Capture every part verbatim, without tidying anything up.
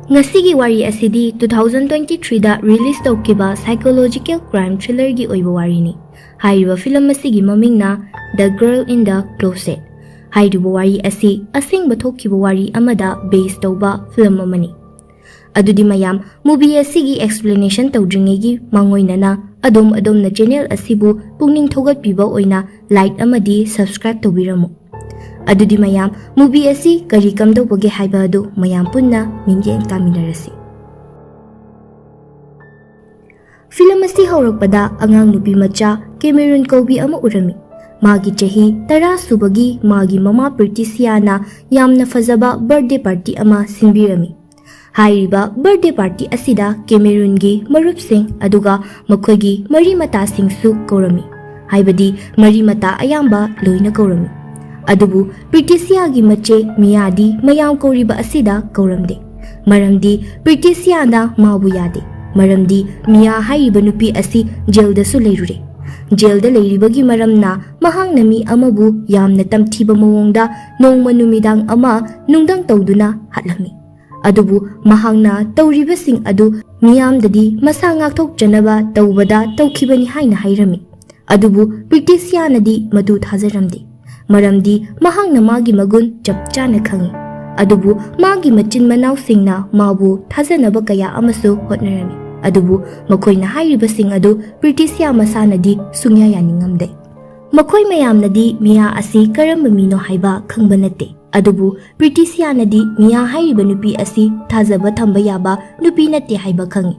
ꯉꯁꯤꯒꯤ ꯋꯥꯔꯤ ꯑꯁꯤꯗꯤ two thousand twenty threeꯗ release ꯇꯧꯈꯤꯕ psychological crime thrillerꯒꯤ ꯑꯣꯏꯕ ꯋꯥꯔꯤꯅꯤ꯫ ꯍꯥꯏꯔꯤꯕ film ꯑꯁꯤꯒꯤ ꯃꯃꯤꯡꯅ The Girl in the Closet꯫ ꯍꯥꯏꯔꯤꯕ ꯋꯥꯔꯤ ꯑꯁꯤ ꯑꯁꯦꯡꯕ ꯊꯣꯛꯈꯤꯕ ꯋꯥꯔꯤ ꯑꯃꯗ base ꯇꯧꯕ film ꯑꯃꯅꯤ꯫ ꯑꯗꯨꯗꯤ ꯃꯌꯥꯝ, movie ꯑꯁꯤꯒꯤ explanation ꯇꯧꯗ꯭ꯔꯤꯉꯩꯒꯤ ꯃꯥꯡꯑꯣꯏꯅꯅ ꯑꯗꯣꯝ ꯑꯗꯣꯝꯅ channel ꯑꯁꯤꯕꯨ ꯄꯨꯛꯅꯤꯡ ꯊꯧꯒꯠꯄꯤꯕ ꯑꯣꯏꯅ like ꯑꯃꯗꯤ subscribe ꯇꯧꯕꯤꯔꯝꯃꯨ꯫ ꯑꯗꯨꯗꯤ ꯃꯌꯥꯝ, movie ꯑꯁꯤ ꯀꯔꯤ ꯀꯝꯗꯧꯕꯒꯦ ꯍꯥꯏꯕ ꯑꯗꯨ ꯃꯌꯥꯝ ꯄꯨꯟꯅ ꯃꯤꯠꯌꯦꯡ ꯇꯥꯃꯤꯟꯅꯔꯁꯤ꯫ Film ꯑꯁꯤ ꯍꯧꯔꯛꯄꯗ ꯑꯉꯥꯡ ꯅꯨꯄꯤ ꯃꯆꯥ ꯀꯦꯃꯦꯔꯨꯟ ꯀꯧꯕꯤ ꯑꯃ ꯎꯔꯝꯃꯤ꯫ ꯃꯥꯒꯤ ꯆꯍꯤ ꯇꯔꯥ ꯁꯨꯕꯒꯤ ꯃꯥꯒꯤ ꯃꯃꯥ ꯄ꯭ꯔꯤꯇꯤꯁꯤꯌꯥꯅ ꯌꯥꯝꯅ ꯐꯖꯕ birthday party ꯑꯃ ꯁꯤꯟꯕꯤꯔꯝꯃꯤ꯫ ꯍꯥꯏꯔꯤꯕ birthday party ꯑꯁꯤꯗ ꯀꯦꯃꯦꯔꯨꯟꯒꯤ ꯃꯔꯨꯞꯁꯤꯡ ꯑꯗꯨꯒ ꯃꯈꯣꯏꯒꯤ ꯃꯔꯤ ꯃꯇꯥꯁꯤꯡꯁꯨ ꯀꯧꯔꯝꯃꯤ꯫ ꯍꯥꯏꯕꯗꯤ ꯃꯔꯤ ꯃꯇꯥ ꯑꯌꯥꯝꯕ ꯂꯣꯏꯅ ꯀꯧꯔꯝꯃꯤ꯫ ꯑꯗꯨꯕꯨ ꯄ꯭ꯔꯤꯇꯤꯁꯤꯌꯥꯒꯤ ꯃꯆꯦ ꯃꯤꯌꯥꯗꯤ ꯃꯌꯥꯝ ꯀꯧꯔꯤꯕ ꯑꯁꯤꯗ ꯀꯧꯔꯝꯗꯦ꯫ ꯃꯔꯝꯗꯤ ꯄ꯭ꯔꯤꯇꯤꯁꯤꯌꯥꯅ ꯃꯥꯕꯨ ꯌꯥꯗꯦ꯫ ꯃꯔꯝꯗꯤ ꯃꯤꯌꯥ ꯍꯥꯏꯔꯤꯕ ꯅꯨꯄꯤ ꯑꯁꯤ jailꯗꯁꯨ ꯂꯩꯔꯨꯔꯦ꯫ Jailꯗ ꯂꯩꯔꯤꯕꯒꯤ ꯃꯔꯝꯅ ꯃꯍꯥꯛꯅ ꯃꯤ ꯑꯃꯕꯨ ꯌꯥꯝꯅ ꯇꯝꯊꯤꯕ ꯃꯑꯣꯡꯗ ꯅꯣꯡꯃ ꯅꯨꯃꯤꯗꯥꯡ ꯑꯃ ꯅꯨꯡꯗꯪ ꯇꯧꯗꯨꯅ ꯍꯥꯠꯂꯝꯃꯤ꯫ ꯑꯗꯨꯕꯨ ꯃꯍꯥꯛꯅ ꯇꯧꯔꯤꯕꯁꯤꯡ ꯑꯗꯨ ꯃꯤꯌꯥꯝꯗꯗꯤ ꯃꯁꯥ ꯉꯥꯛꯊꯣꯛꯆꯅꯕ ꯇꯧꯕꯗ ꯇꯧꯈꯤꯕꯅꯤ ꯍꯥꯏꯅ ꯍꯥꯏꯔꯝꯃꯤ꯫ ꯑꯗꯨꯕꯨ ꯄ꯭ꯔꯤꯇꯤꯁꯤꯌꯥꯅꯗꯤ ꯃꯗꯨ ꯊꯥꯖꯔꯝꯗꯦ꯫ ꯃꯔꯝꯗꯤ ꯃꯍꯥꯛꯅ ꯃꯥꯒꯤ ꯃꯒꯨꯟ ꯆꯞ ꯆꯥꯅ ꯈꯪꯏ꯫ ꯑꯗꯨꯕꯨ ꯃꯥꯒꯤ ꯃꯆꯤꯟ ꯃꯅꯥꯎꯁꯤꯡꯅ ꯃꯥꯕꯨ ꯊꯥꯖꯅꯕ ꯀꯌꯥ ꯑꯃꯁꯨ ꯍꯣꯠꯅꯔꯝꯃꯤ꯫ ꯑꯗꯨꯕꯨ ꯃꯈꯣꯏꯅ ꯍꯥꯏꯔꯤꯕꯁꯤꯡ ꯑꯗꯨ ꯄ꯭ꯔꯤꯇꯤꯁꯤꯌꯥ ꯃꯁꯥꯅꯗꯤ ꯁꯨꯡꯌꯥ ꯌꯥꯅꯤꯡꯉꯝꯗꯦ꯫ ꯃꯈꯣꯏ ꯃꯌꯥꯝꯅꯗꯤ ꯃꯤꯌꯥ ꯑꯁꯤ ꯀꯔꯝꯕ ꯃꯤꯅꯣ ꯍꯥꯏꯕ ꯈꯪꯕ ꯅꯠꯇꯦ꯫ ꯑꯗꯨꯕꯨ ꯄ꯭ꯔꯤꯇꯤꯁꯤꯌꯥꯅꯗꯤ ꯃꯤꯌꯥ ꯍꯥꯏꯔꯤꯕ ꯅꯨꯄꯤ ꯑꯁꯤ ꯊꯥꯖꯕ ꯊꯝꯕ ꯌꯥꯕ ꯅꯨꯄꯤ ꯅꯠꯇꯦ ꯍꯥꯏꯕ ꯈꯪꯏ꯫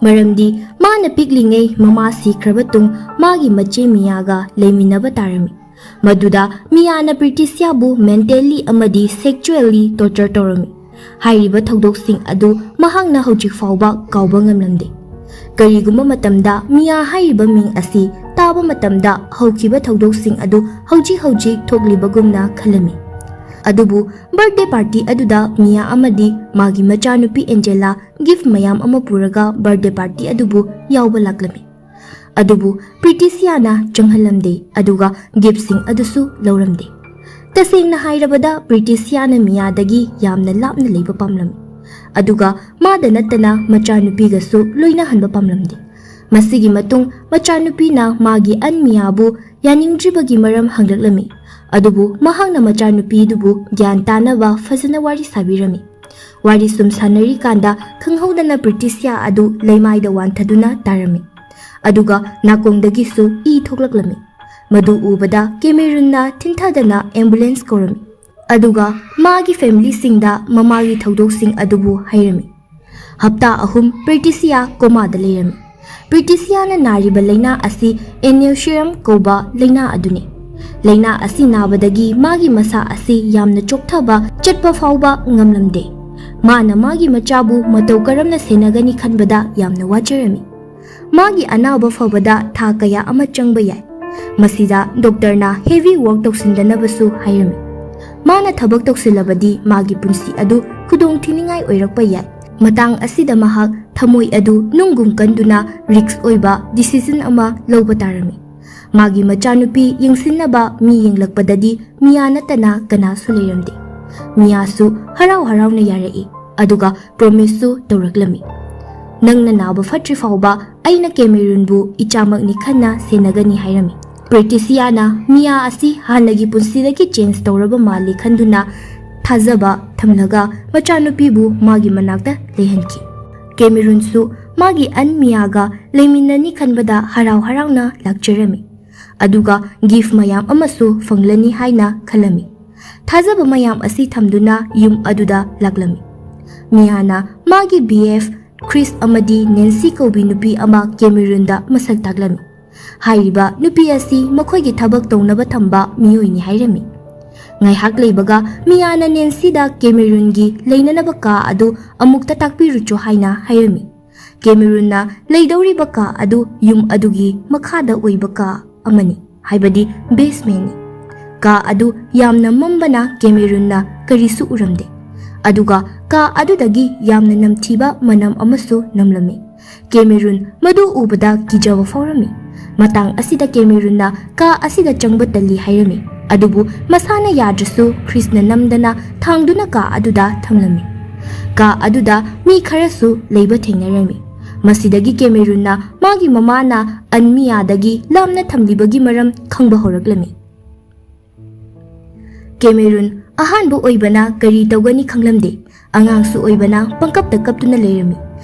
ꯃꯔꯝꯗꯤ ꯃꯥꯅ ꯄꯤꯛꯂꯤꯉꯩ ꯃꯃꯥ ꯁꯤꯈ꯭ꯔꯕ ꯇꯨꯡ ꯃꯥꯒꯤ ꯃꯆꯦ ꯃꯤꯌꯥꯒ ꯂꯩꯃꯤꯟꯅꯕ ꯇꯥꯔꯝꯃꯤ꯫ ꯃꯗꯨꯗ ꯃꯤꯌꯥꯅ ꯄ꯭ꯔꯤꯇꯤꯁꯤꯌꯥꯕꯨ mentally ꯑꯃꯗꯤ sexually torture ꯇꯧꯔꯝꯃꯤ꯫ ꯍꯥꯏꯔꯤꯕ ꯊꯧꯗꯣꯛꯁꯤꯡ ꯑꯗꯨ ꯃꯍꯥꯛꯅ ꯍꯧꯖꯤꯛ ꯐꯥꯎꯕ ꯀꯥꯎꯕ ꯉꯝꯂꯝꯗꯦ꯫ ꯀꯔꯤꯒꯨꯝꯕ ꯃꯇꯝꯗ ꯃꯤꯌꯥ ꯍꯥꯏꯔꯤꯕ ꯃꯤꯡ ꯑꯁꯤ ꯇꯥꯕ ꯃꯇꯝꯗ ꯍꯧꯈꯤꯕ ꯊꯧꯗꯣꯛꯁꯤꯡ ꯑꯗꯨ ꯍꯧꯖꯤꯛ ꯍꯧꯖꯤꯛ ꯊꯣꯛꯂꯤꯕꯒꯨꯝꯅ ꯈꯜꯂꯝꯃꯤ꯫ ꯑꯗꯨꯕꯨ birthday party ꯑꯗꯨꯗ ꯃꯤꯌꯥ ꯑꯃꯗꯤ ꯃꯥꯒꯤ ꯃꯆꯥꯅꯨꯄꯤ ꯑꯦꯟꯖꯦꯂꯥ gift ꯃꯌꯥꯝ ꯑꯃ ꯄꯨꯔꯒ birthday party ꯑꯗꯨꯕꯨ ꯌꯥꯎꯕ ꯂꯥꯛꯂꯝꯃꯤ꯫ ꯑꯗꯨꯕꯨ ꯄ꯭ꯔꯤꯇꯤꯁꯤꯌꯥꯅ ꯆꯪꯍꯜꯂꯝꯗꯦ, ꯑꯗꯨꯒ giftꯁꯤꯡ ꯑꯗꯨꯁꯨ ꯂꯧꯔꯝꯗꯦ꯫ ꯇꯁꯦꯡꯅ ꯍꯥꯏꯔꯕꯗ ꯄ꯭ꯔꯤꯇꯤꯁꯤꯌꯥꯅ ꯃꯤꯌꯥꯗꯒꯤ ꯌꯥꯝꯅ ꯂꯥꯞꯅ ꯂꯩꯕ ꯄꯥꯝꯂꯝꯃꯤ꯫ ꯑꯗꯨꯒ ꯃꯥꯗ ꯅꯠꯇꯅ ꯃꯆꯥꯅꯨꯄꯤꯒꯁꯨ ꯂꯣꯏꯅꯍꯟꯕ ꯄꯥꯝꯂꯝꯗꯦ꯫ ꯃꯁꯤꯒꯤ ꯃꯇꯨꯡ ꯃꯆꯥꯅꯨꯄꯤꯅ ꯃꯥꯒꯤ ꯑꯟ ꯃꯤꯌꯥꯕꯨ ꯌꯥꯅꯤꯡꯗ꯭ꯔꯤꯕꯒꯤ ꯃꯔꯝ ꯍꯪꯂꯛꯂꯝꯃꯤ꯫ ꯑꯗꯨꯕꯨ ꯃꯍꯥꯛꯅ ꯃꯆꯥꯅꯨꯄꯤꯗꯨꯕꯨ ꯒ꯭ꯌꯥꯟ ꯇꯥꯅꯕ ꯐꯖꯅ ꯋꯥꯔꯤ ꯁꯥꯕꯤꯔꯝꯃꯤ꯫ ꯋꯥꯔꯤ ꯁꯨꯝ ꯁꯥꯟꯅꯔꯤꯀꯥꯟꯗ ꯈꯪꯍꯧꯗꯅ ꯄ꯭ꯔꯤꯇꯤꯁꯤꯌꯥ ꯑꯗꯨ ꯂꯩꯃꯥꯏꯗ ꯋꯥꯟꯊꯗꯨꯅ ꯇꯥꯔꯝꯃꯤ꯫ ꯑꯗꯨꯒ ꯅꯥꯀꯣꯡꯗꯒꯤꯁꯨ ꯏ ꯊꯣꯛꯂꯛꯂꯝꯃꯤ꯫ ꯃꯗꯨ ꯎꯕꯗ ꯀꯦꯃꯦꯔꯨꯟꯅ ꯊꯤꯟꯊꯗꯅ ꯑꯦꯝꯕꯨꯂꯦꯟꯁ ꯀꯧꯔꯝꯃꯤ꯫ ꯑꯗꯨꯒ ꯃꯥꯒꯤ ꯐꯦꯃꯤꯂꯤꯁꯤꯡꯗ ꯃꯃꯥꯒꯤ ꯊꯧꯗꯣꯛꯁꯤꯡ ꯑꯗꯨꯕꯨ ꯍꯥꯏꯔꯝꯃꯤ꯫ ꯍꯞꯇꯥ ꯑꯍꯨꯝ ꯄ꯭ꯔꯤꯇꯤꯁꯤꯌꯥ ꯀꯣꯃꯥꯗ ꯂꯩꯔꯝꯃꯤ꯫ ꯄ꯭ꯔꯤꯇꯤꯁꯤꯌꯥꯅ ꯅꯥꯔꯤꯕ ꯂꯩꯅꯥ ꯑꯁꯤ ꯑꯦꯅꯦꯜꯁꯤꯌꯝ ꯀꯧꯕ ꯂꯩꯅꯥ ꯑꯗꯨꯅꯤ꯫ ꯂꯩꯅꯥ ꯑꯁꯤ ꯅꯥꯕꯗꯒꯤ ꯃꯥꯒꯤ ꯃꯁꯥ ꯑꯁꯤ ꯌꯥꯝꯅ ꯆꯣꯛꯊꯕ, ꯆꯠꯄ ꯐꯥꯎꯕ ꯉꯝꯂꯝꯗꯦ꯫ ꯃꯥꯅ ꯃꯥꯒꯤ ꯃꯆꯥꯕꯨ ꯃꯇꯧ ꯀꯔꯝꯅ ꯁꯦꯟꯅꯒꯅꯤ ꯈꯟꯕꯗ ꯌꯥꯝꯅ ꯋꯥꯖꯔꯝꯃꯤ꯫ ꯃꯥꯒꯤ ꯑꯅꯥꯕ ꯐꯕꯗ ꯊꯥ ꯀꯌꯥ ꯑꯃ ꯆꯪꯕ ꯌꯥꯏ꯫ ꯃꯁꯤꯗ ꯗꯣꯛꯇꯔꯅ ꯍꯦꯚꯤ ꯋꯥꯔꯛ ꯇꯧꯁꯤꯟꯗꯅꯕꯁꯨ ꯍꯥꯏꯔꯝꯃꯤ꯫ ꯃꯥꯅ ꯊꯕꯛ ꯇꯧꯁꯤꯜꯂꯕꯗꯤ ꯃꯥꯒꯤ ꯄꯨꯟꯁꯤ ꯑꯗꯨ ꯈꯨꯗꯣꯡꯊꯤꯅꯤꯡꯉꯥꯏ ꯑꯣꯏꯔꯛꯄ ꯌꯥꯏ꯫ ꯃꯇꯥꯡ ꯑꯁꯤꯗ ꯃꯍꯥꯛ ꯊꯃꯣꯏ ꯑꯗꯨ ꯅꯨꯡꯒꯨꯝ ꯀꯟꯗꯨꯅ ꯔꯤꯁ꯭ꯛ ꯑꯣꯏꯕ ꯗꯤꯁꯤꯖꯟ ꯑꯃ ꯂꯧꯕ ꯇꯥꯔꯝꯃꯤ꯫ ꯃꯥꯒꯤ ꯃꯆꯥꯅꯨꯄꯤ ꯌꯦꯡꯁꯤꯟꯅꯕ ꯃꯤ ꯌꯦꯡꯂꯛꯄꯗꯗꯤ ꯃꯤꯌꯥ ꯅꯠꯇꯅ ꯀꯅꯥꯁꯨ ꯂꯩꯔꯝꯗꯦ꯫ ꯃꯤꯌꯥꯁꯨ ꯍꯔꯥꯎ ꯍꯔꯥꯎꯅ ꯌꯥꯔꯛꯏ, ꯑꯗꯨꯒ ꯄ꯭ꯔꯣꯃꯤꯁꯁꯨ ꯇꯧꯔꯛꯂꯝꯃꯤ, "ꯅꯪꯅ ꯅꯥꯕ ꯐꯠꯇ꯭ꯔꯤ ꯐꯥꯎꯕ ꯑꯩꯅ ꯀꯦꯃꯦꯔꯨꯟꯕꯨ ꯏꯆꯥꯃꯛꯅꯤ ꯈꯟꯅ ꯁꯦꯟꯅꯒꯅꯤ" ꯍꯥꯏꯔꯝꯃꯤ꯫ ꯄ꯭ꯔꯤꯇꯤꯁꯤꯌꯥꯅ ꯃꯤꯌꯥ ꯑꯁꯤ ꯍꯥꯟꯅꯒꯤ ꯄꯨꯟꯁꯤꯗꯒꯤ ꯆꯦꯟꯖ ꯇꯧꯔꯕ ꯃꯥꯜꯂꯤ ꯈꯟꯗꯨꯅ ꯊꯥꯖꯕ ꯊꯝꯂꯒ ꯃꯆꯥꯅꯨꯄꯤꯕꯨ ꯃꯥꯒꯤ ꯃꯅꯥꯛꯇ ꯂꯩꯍꯟꯈꯤ꯫ ꯀꯦꯃꯦꯔꯨꯟꯁꯨ ꯃꯥꯒꯤ ꯑꯟ ꯃꯤꯌꯥꯒ ꯂꯩꯃꯤꯟꯅꯅꯤ ꯈꯟꯕꯗ ꯍꯔꯥꯎ ꯍꯔꯥꯎꯅ ꯂꯥꯛꯆꯔꯝꯃꯤ꯫ ꯑꯗꯨꯒ ꯒꯤꯐ ꯃꯌꯥꯝ ꯑꯃꯁꯨ ꯐꯪꯂꯅꯤ ꯍꯥꯏꯅ ꯈꯜꯂꯝꯃꯤ꯫ ꯊꯥꯖꯕ ꯃꯌꯥꯝ ꯑꯁꯤ ꯊꯝꯗꯨꯅ ꯌꯨꯝ ꯑꯗꯨꯗ ꯂꯥꯛꯂꯝꯃꯤ꯫ ꯃꯤꯌꯥꯅ ꯃꯥꯒꯤ ꯕꯤ ꯑꯦꯐ ꯈ꯭ꯔꯤꯁ ꯑꯃꯗꯤ ꯅꯦꯟꯁꯤ ꯀꯧꯕꯤ ꯅꯨꯄꯤ ꯑꯃ ꯀꯦꯃꯦꯔꯨꯟꯗ ꯃꯁꯛ ꯇꯥꯛꯂꯝꯃꯤ꯫ ꯍꯥꯏꯔꯤꯕ ꯅꯨꯄꯤ ꯑꯁꯤ ꯃꯈꯣꯏꯒꯤ ꯊꯕꯛ ꯇꯧꯅꯕ ꯊꯝꯕ ꯃꯤꯑꯣꯏꯅꯤ ꯍꯥꯏꯔꯝꯃꯤ꯫ ꯉꯥꯏꯍꯥꯛ ꯂꯩꯕꯒ ꯃꯤꯌꯥꯅ ꯅꯦꯟꯁꯤꯗ ꯀꯦꯃꯦꯔꯨꯟꯒꯤ ꯂꯩꯅꯅꯕ ꯀꯥ ꯑꯗꯨ ꯑꯃꯨꯛꯇ ꯇꯥꯛꯄꯤꯔꯨꯆꯣ ꯍꯥꯏꯅ ꯍꯥꯏꯔꯝꯃꯤ꯫ ꯀꯦꯃꯦꯔꯨꯟꯅ ꯂꯩꯗꯧꯔꯤꯕ ꯀꯥ ꯑꯗꯨ ꯌꯨꯝ ꯑꯗꯨꯒꯤ ꯃꯈꯥꯗ ꯑꯣꯏꯕ ꯀꯥ ꯑꯃꯅꯤ, ꯍꯥꯏꯕꯗꯤ ꯕꯦꯁꯃꯦꯟꯅꯤ꯫ ꯀꯥ ꯑꯗꯨ ꯌꯥꯝꯅ ꯃꯝꯕꯅ ꯀꯦꯃꯦꯔꯨꯟꯅ ꯀꯔꯤꯁꯨ ꯎꯔꯝꯗꯦ꯫ ꯑꯗꯨꯒ ꯀꯥ ꯑꯗꯨꯗꯒꯤ ꯌꯥꯝꯅ ꯅꯝꯊꯤꯕ ꯃꯅꯝ ꯑꯃꯁꯨ ꯅꯝꯂꯝꯃꯤ꯫ ꯀꯦꯃꯦꯔꯨꯟ ꯃꯗꯨ ꯎꯕꯗ ꯀꯤꯖꯕ ꯐꯥꯎꯔꯝꯃꯤ꯫ ꯃꯇꯥꯡ ꯑꯁꯤꯗ ꯀꯦꯃꯦꯔꯨꯟꯅ ꯀꯥ ꯑꯁꯤꯗ ꯆꯪꯕ ꯇꯜꯂꯤ ꯍꯥꯏꯔꯝꯃꯤ꯫ ꯑꯗꯨꯕꯨ ꯃꯁꯥꯅ ꯌꯥꯗ꯭ꯔꯁꯨ ꯈ꯭ꯔꯤꯁꯅ ꯅꯝꯗꯅ ꯊꯥꯡꯗꯨꯅ ꯀꯥ ꯑꯗꯨꯗ ꯊꯝꯂꯝꯃꯤ꯫ ꯀꯥ ꯑꯗꯨꯗ ꯃꯤ ꯈꯔꯁꯨ ꯂꯩꯕ ꯊꯦꯡꯅꯔꯝꯃꯤ꯫ ꯃꯁꯤꯗꯒꯤ ꯀꯦꯃꯦꯔꯨꯟꯅ ꯃꯥꯒꯤ ꯃꯃꯥꯅ ꯑꯟ ꯃꯤꯌꯥꯗꯒꯤ ꯂꯥꯞꯅ ꯊꯝꯂꯤꯕꯒꯤ ꯃꯔꯝ ꯈꯪꯕ ꯍꯧꯔꯛꯂꯝꯃꯤ꯫ ꯀꯦꯃꯦꯔꯨꯟ ꯑꯍꯥꯟꯕ ꯑꯣꯏꯕꯅ ꯀꯔꯤ ꯇꯧꯒꯅꯤ ꯈꯪꯂꯝꯗꯦ꯫ ꯑꯉꯥꯡꯁꯨ ꯑꯣꯏꯕꯅ ꯄꯪꯀꯞꯇ ꯀꯞꯇꯨꯅ ꯂꯩꯔꯝꯃꯤ꯫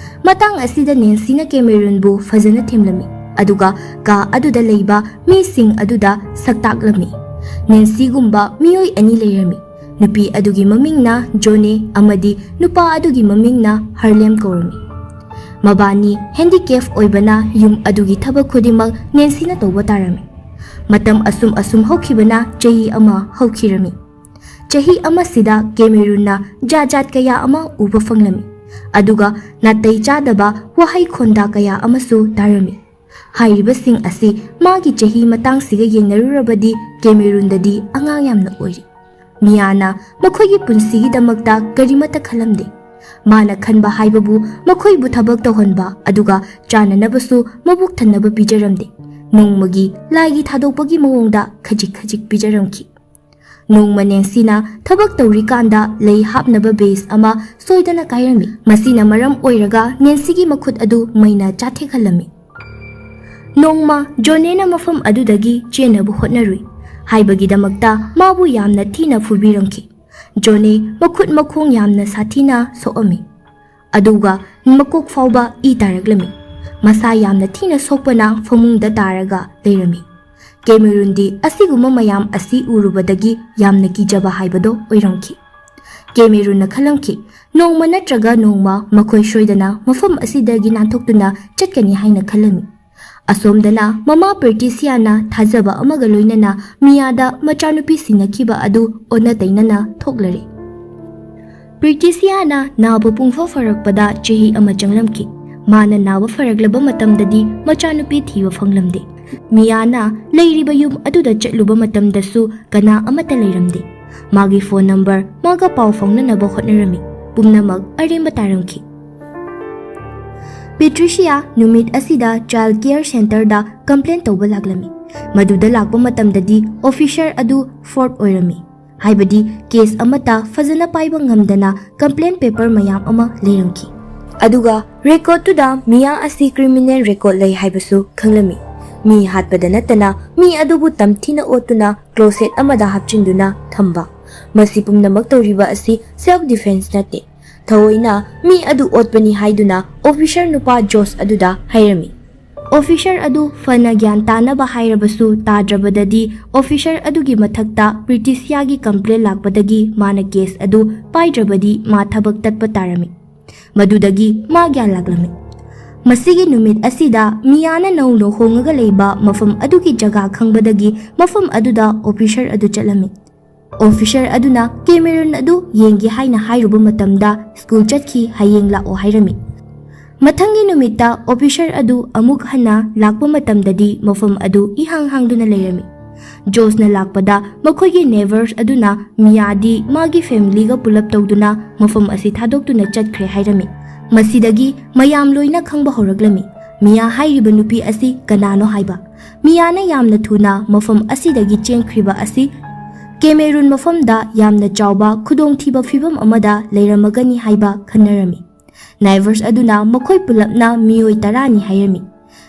ꯃꯇꯥꯡ ꯑꯁꯤꯗ ꯅꯦꯟꯁꯤꯅ ꯀꯦꯃꯦꯔꯨꯟꯕꯨ ꯐꯖꯅ ꯊꯦꯝꯂꯝꯃꯤ, ꯑꯗꯨꯒ ꯀꯥ ꯑꯗꯨꯗ ꯂꯩꯕ ꯃꯤꯁꯤꯡ ꯑꯗꯨꯗ ꯁꯛꯇꯥꯛꯂꯝꯃꯤ꯫ ꯅꯦꯟꯁꯤꯒꯨꯝꯕ ꯃꯤꯑꯣꯏ ꯑꯅꯤ ꯂꯩꯔꯝꯃꯤ꯫ ꯅꯨꯄꯤ ꯑꯗꯨꯒꯤ ꯃꯃꯤꯡꯅ ꯖꯣꯅꯦ ꯑꯃꯗꯤ ꯅꯨꯄꯥ ꯑꯗꯨꯒꯤ ꯃꯃꯤꯡꯅ ꯍꯥꯔꯂꯦꯝ ꯀꯧꯔꯝꯃꯤ꯫ ꯃꯕꯥꯅꯤ ꯍꯦꯟꯗꯤꯀꯦꯞ ꯑꯣꯏꯕꯅ ꯌꯨꯝ ꯑꯗꯨꯒꯤ ꯊꯕꯛ ꯈꯨꯗꯤꯡꯃꯛ ꯅꯦꯟꯁꯤꯅ ꯇꯧꯕ ꯇꯥꯔꯝꯃꯤ꯫ ꯃꯇꯝ ꯑꯁꯨꯝ ꯑꯁꯨꯝ ꯍꯧꯈꯤꯕꯅ ꯆꯍꯤ ꯑꯃ ꯍꯧꯈꯤꯔꯝꯃꯤ꯫ ꯆꯍꯤ ꯑꯃꯁꯤꯗ ꯀꯦꯃꯦꯔꯨꯟꯅ ꯖꯥꯠ ꯖꯥꯠ ꯀꯌꯥ ꯑꯃ ꯎꯕ ꯐꯪꯂꯝꯃꯤ, ꯑꯗꯨꯒ ꯅꯥꯇꯩ ꯆꯥꯗꯕ ꯋꯥꯍꯩ ꯈꯣꯟꯗꯥ ꯀꯌꯥ ꯑꯃꯁꯨ ꯇꯥꯔꯝꯃꯤ꯫ ꯍꯥꯏꯔꯤꯕꯁꯤꯡ ꯑꯁꯤ ꯃꯥꯒꯤ ꯆꯍꯤ ꯃꯇꯥꯡꯁꯤꯒ ꯌꯦꯡꯅꯔꯨꯔꯕꯗꯤ ꯀꯦꯃꯦꯔꯨꯟꯗꯗꯤ ꯑꯉꯥꯡ ꯌꯥꯝꯅ ꯑꯣꯏꯔꯤ꯫ ꯃꯤꯌꯥꯅ ꯃꯈꯣꯏꯒꯤ ꯄꯨꯟꯁꯤꯒꯤꯗꯃꯛꯇ ꯀꯔꯤꯃꯠꯇ ꯈꯜꯂꯝꯗꯦ꯫ ꯃꯥꯅ ꯈꯟꯕ ꯍꯥꯏꯕꯕꯨ ꯃꯈꯣꯏꯕꯨ ꯊꯕꯛ ꯇꯧꯍꯟꯕ, ꯑꯗꯨꯒ ꯆꯥꯅꯅꯕꯁꯨ ꯃꯕꯨꯛ ꯊꯟꯅꯕ ꯄꯤꯖꯔꯝꯗꯦ꯫ ꯅꯣꯡꯃꯒꯤ ꯂꯥꯏꯒꯤ ꯊꯥꯗꯣꯛꯄꯒꯤ ꯃꯑꯣꯡꯗ ꯈꯖꯤꯛ ꯈꯖꯤꯛ ꯄꯤꯖꯔꯝꯈꯤ꯫ ꯅꯣꯡꯃ ꯅꯦꯟꯁꯤꯅ ꯊꯕꯛ ꯇꯧꯔꯤꯀꯥꯟꯗ ꯂꯩ ꯍꯥꯞꯅꯕ ꯕꯦꯁ ꯑꯃ ꯁꯣꯏꯗꯅ ꯀꯥꯏꯔꯝꯃꯤ꯫ ꯃꯁꯤꯅ ꯃꯔꯝ ꯑꯣꯏꯔꯒ ꯅꯦꯟꯁꯤꯒꯤ ꯃꯈꯨꯠ ꯑꯗꯨ ꯃꯩꯅ ꯆꯥꯊꯦꯛꯍꯜꯂꯝꯃꯤ꯫ ꯅꯣꯡꯃ ꯖꯣꯅꯦꯅ ꯃꯐꯝ ꯑꯗꯨꯗꯒꯤ ꯆꯦꯟꯅꯕ ꯍꯣꯠꯅꯔꯨꯏ꯫ ꯍꯥꯏꯕꯒꯤꯗꯃꯛꯇ ꯃꯥꯕꯨ ꯌꯥꯝꯅ ꯊꯤꯅ ꯐꯨꯕꯤꯔꯝꯈꯤ꯫ ꯖꯣꯅꯦ ꯃꯈꯨꯠ ꯃꯈꯣꯡ ꯌꯥꯝꯅ ꯁꯥꯊꯤꯅ ꯁꯣꯛꯑꯝꯃꯤ, ꯑꯗꯨꯒ ꯃꯀꯣꯛ ꯐꯥꯎꯕ ꯏ ꯇꯥꯔꯛꯂꯝꯃꯤ꯫ ꯃꯁꯥ ꯌꯥꯝꯅ ꯊꯤꯅ ꯁꯣꯛꯄꯅ ꯐꯃꯨꯡꯗ ꯇꯥꯔꯒ ꯂꯩꯔꯝꯃꯤ꯫ ꯀꯦꯃꯦꯔꯨꯟꯗꯤ ꯑꯁꯤꯒꯨꯝꯕ ꯃꯌꯥꯝ ꯑꯁꯤ ꯎꯔꯨꯕꯗꯒꯤ ꯌꯥꯝꯅ ꯀꯤꯖꯕ ꯍꯥꯏꯕꯗꯣ ꯑꯣꯏꯔꯝꯈꯤ꯫ ꯀꯦꯃꯦꯔꯨꯟꯅ ꯈꯜꯂꯝꯈꯤ, ꯅꯣꯡꯃ ꯅꯠꯇ꯭ꯔꯒ ꯅꯣꯡꯃ ꯃꯈꯣꯏ ꯁꯣꯏꯗꯅ ꯃꯐꯝ ꯑꯁꯤꯗꯒꯤ ꯅꯥꯟꯊꯣꯛꯇꯨꯅ ꯆꯠꯀꯅꯤ ꯍꯥꯏꯅ ꯈꯜꯂꯝꯃꯤ꯫ ꯑꯁꯣꯝꯗꯅ ꯃꯃꯥ ꯄ꯭ꯔꯤꯇꯤꯁꯤꯌꯥꯅ ꯊꯥꯖꯕ ꯑꯃꯒ ꯂꯣꯏꯅꯅ ꯃꯤꯌꯥꯗ ꯃꯆꯥꯅꯨꯄꯤ ꯁꯤꯟꯅꯈꯤꯕ ꯑꯗꯨ ꯑꯣꯟꯅ ꯇꯩꯅꯅ ꯊꯣꯛꯂꯔꯦ꯫ ꯄ꯭ꯔꯤꯇꯤꯁꯤꯌꯥꯅ ꯅꯥꯕ ꯄꯨꯡꯐ ꯐꯔꯛꯄꯗ ꯆꯍꯤ ꯑꯃ ꯆꯪꯂꯝꯈꯤ꯫ ꯃꯥꯅ ꯅꯥꯕ ꯐꯔꯛꯂꯕ ꯃꯇꯝꯗꯗꯤ ꯃꯆꯥꯅꯨꯄꯤ ꯊꯤꯕ ꯐꯪꯂꯝꯗꯦ꯫ ꯃꯤꯌꯥꯅ ꯂꯩꯔꯤꯕ ꯌꯨꯝ ꯑꯗꯨꯗ ꯆꯠꯂꯨꯕ ꯃꯇꯝꯗꯁꯨ ꯀꯅꯥ ꯑꯃꯠꯇ ꯂꯩꯔꯝꯗꯦ꯫ ꯃꯥꯒꯤ ꯐꯣꯟ ꯅꯝꯕꯔ ꯃꯥꯒ ꯄꯥꯎ ꯐꯥꯎꯅꯅꯕ ꯍꯣꯠꯅꯔꯝꯃꯤ꯫ ꯄꯨꯝꯅꯃꯛ ꯑꯔꯦꯝꯕ ꯇꯥꯔꯝꯈꯤ꯫ ꯄꯦꯇ꯭ꯔꯤꯁꯤꯌꯥ ꯅꯨꯃꯤꯠ ꯑꯁꯤꯗ ꯆꯥꯏꯜ ꯀꯦꯌꯔ ꯁꯦꯟꯇꯔꯗ ꯀꯝꯄ꯭ꯂꯦꯟ ꯇꯧꯕ ꯂꯥꯛꯂꯝꯃꯤ꯫ ꯃꯗꯨꯗ ꯂꯥꯛꯄ ꯃꯇꯝꯗꯗꯤ ꯑꯣꯐꯤꯁꯔ ꯑꯗꯨ ꯐꯣꯔꯠ ꯑꯣꯏꯔꯝꯃꯤ꯫ ꯍꯥꯏꯕꯗꯤ case ꯑꯃꯠꯇ ꯐꯖꯅ ꯄꯥꯏꯕ ꯉꯝꯗꯅ complaint paper ꯃꯌꯥꯝ ꯑꯃ ꯂꯩꯔꯝꯈꯤ꯫ ꯑꯗꯨꯒ recordꯇꯨꯗ ꯃꯤꯌꯥ ꯑꯁꯤ criminal record ꯂꯩ ꯍꯥꯏꯕꯁꯨ ꯈꯪꯂꯝꯃꯤ꯫ ꯃꯤ ꯍꯥꯠꯄꯗ ꯅꯠꯇꯅ ꯃꯤ ꯑꯗꯨꯕꯨ ꯇꯝꯊꯤꯅ ꯑꯣꯠꯇꯨꯅ closet ꯑꯃꯗ ꯍꯥꯞꯆꯤꯟꯗꯨꯅ ꯊꯝꯕ, ꯃꯁꯤ ꯄꯨꯝꯅꯃꯛ ꯇꯧꯔꯤꯕ ꯑꯁꯤ self defence ꯅꯠꯇꯦ꯫ ꯊꯑꯣꯏꯅ ꯃꯤ ꯑꯗꯨ ꯑꯣꯠꯄꯅꯤ ꯍꯥꯏꯗꯨꯅ officer ꯅꯨꯄꯥ ꯖꯣꯁ ꯑꯗꯨꯗ ꯍꯥꯏꯔꯝꯃꯤ꯫ Officer ꯑꯗꯨ ꯐꯅ ꯒ꯭ꯌꯥꯟ ꯇꯥꯅꯕ ꯍꯥꯏꯔꯕꯁꯨ, ꯇꯥꯗ꯭ꯔꯕꯗꯗꯤ officer ꯑꯗꯨꯒꯤ ꯃꯊꯛꯇ ꯄ꯭ꯔꯤꯇꯤꯁꯤꯌꯥꯒꯤ complaint ꯂꯥꯛꯄꯗꯒꯤ ꯃꯥꯅ case ꯑꯗꯨ ꯄꯥꯏꯗ꯭ꯔꯕꯗꯤ ꯃꯥ ꯊꯕꯛ ꯇꯠꯄ ꯇꯥꯔꯝꯃꯤ꯫ ꯃꯗꯨꯗꯒꯤ ꯃꯥ ꯒ꯭ꯌꯥꯟ ꯂꯥꯛꯂꯝꯃꯤ꯫ ꯃꯁꯤꯒꯤ ꯅꯨꯃꯤꯠ ꯑꯁꯤꯗ ꯃꯤꯌꯥꯅ ꯅꯧꯅ ꯍꯣꯡꯉꯒ ꯂꯩꯕ ꯃꯐꯝ ꯑꯗꯨꯒꯤ ꯖꯒꯥ ꯈꯪꯕꯗꯒꯤ ꯃꯐꯝ ꯑꯗꯨꯗ officer ꯑꯗꯨ ꯆꯠꯂꯝꯃꯤ꯫ Officer ꯑꯗꯨꯅ ꯀꯦꯃꯦꯔꯨꯟ ꯑꯗꯨ ꯌꯦꯡꯒꯦ ꯍꯥꯏꯅ ꯍꯥꯏꯔꯨꯕ ꯃꯇꯝꯗ, "School ꯆꯠꯈꯤ, ꯍꯌꯦꯡ ꯂꯥꯛꯑꯣ" ꯍꯥꯏꯔꯝꯃꯤ꯫ ꯃꯊꯪꯒꯤ ꯅꯨꯃꯤꯠꯇ officer ꯑꯗꯨ ꯑꯃꯨꯛ ꯍꯟꯅ ꯂꯥꯛꯄ ꯃꯇꯝꯗꯗꯤ ꯃꯐꯝ ꯑꯗꯨ ꯏꯍꯥꯡ ꯍꯥꯡꯗꯨꯅ ꯂꯩꯔꯝꯃꯤ꯫ ꯖꯣꯁꯅ ꯂꯥꯛꯄꯗ ꯃꯈꯣꯏꯒꯤ neighbors ꯑꯗꯨꯅ ꯃꯤꯌꯥꯗꯤ ꯃꯥꯒꯤ familyꯒ ꯄꯨꯂꯞ ꯇꯧꯗꯨꯅ ꯃꯐꯝ ꯑꯁꯤ ꯊꯥꯗꯣꯛꯇꯨꯅ ꯆꯠꯈ꯭ꯔꯦ ꯍꯥꯏꯔꯝꯃꯤ꯫ ꯃꯁꯤꯗꯒꯤ ꯃꯌꯥꯝ ꯂꯣꯏꯅ ꯈꯪꯕ ꯍꯧꯔꯛꯂꯝꯃꯤ, ꯃꯤꯌꯥ ꯍꯥꯏꯔꯤꯕ ꯅꯨꯄꯤ ꯑꯁꯤ ꯀꯅꯥꯅꯣ ꯍꯥꯏꯕ꯫ ꯃꯤꯌꯥꯅ ꯌꯥꯝꯅ ꯊꯨꯅ ꯃꯐꯝ ꯑꯁꯤꯗꯒꯤ ꯆꯦꯟꯈ꯭ꯔꯤꯕ ꯑꯁꯤ ꯀꯦꯃꯦꯔꯨꯟ ꯃꯐꯝꯗ ꯌꯥꯝꯅ ꯆꯥꯎꯕ ꯈꯨꯗꯣꯡꯊꯤꯕ ꯐꯤꯕꯝ ꯑꯃꯗ ꯂꯩꯔꯝꯃꯒꯅꯤ ꯍꯥꯏꯕ ꯈꯟꯅꯔꯝꯃꯤ꯫ Neighbors ꯑꯗꯨꯅ ꯃꯈꯣꯏ ꯄꯨꯂꯞꯅ ꯃꯤꯑꯣꯏ ꯇꯔꯥꯅꯤ ꯍꯥꯏꯔꯝꯃꯤ꯫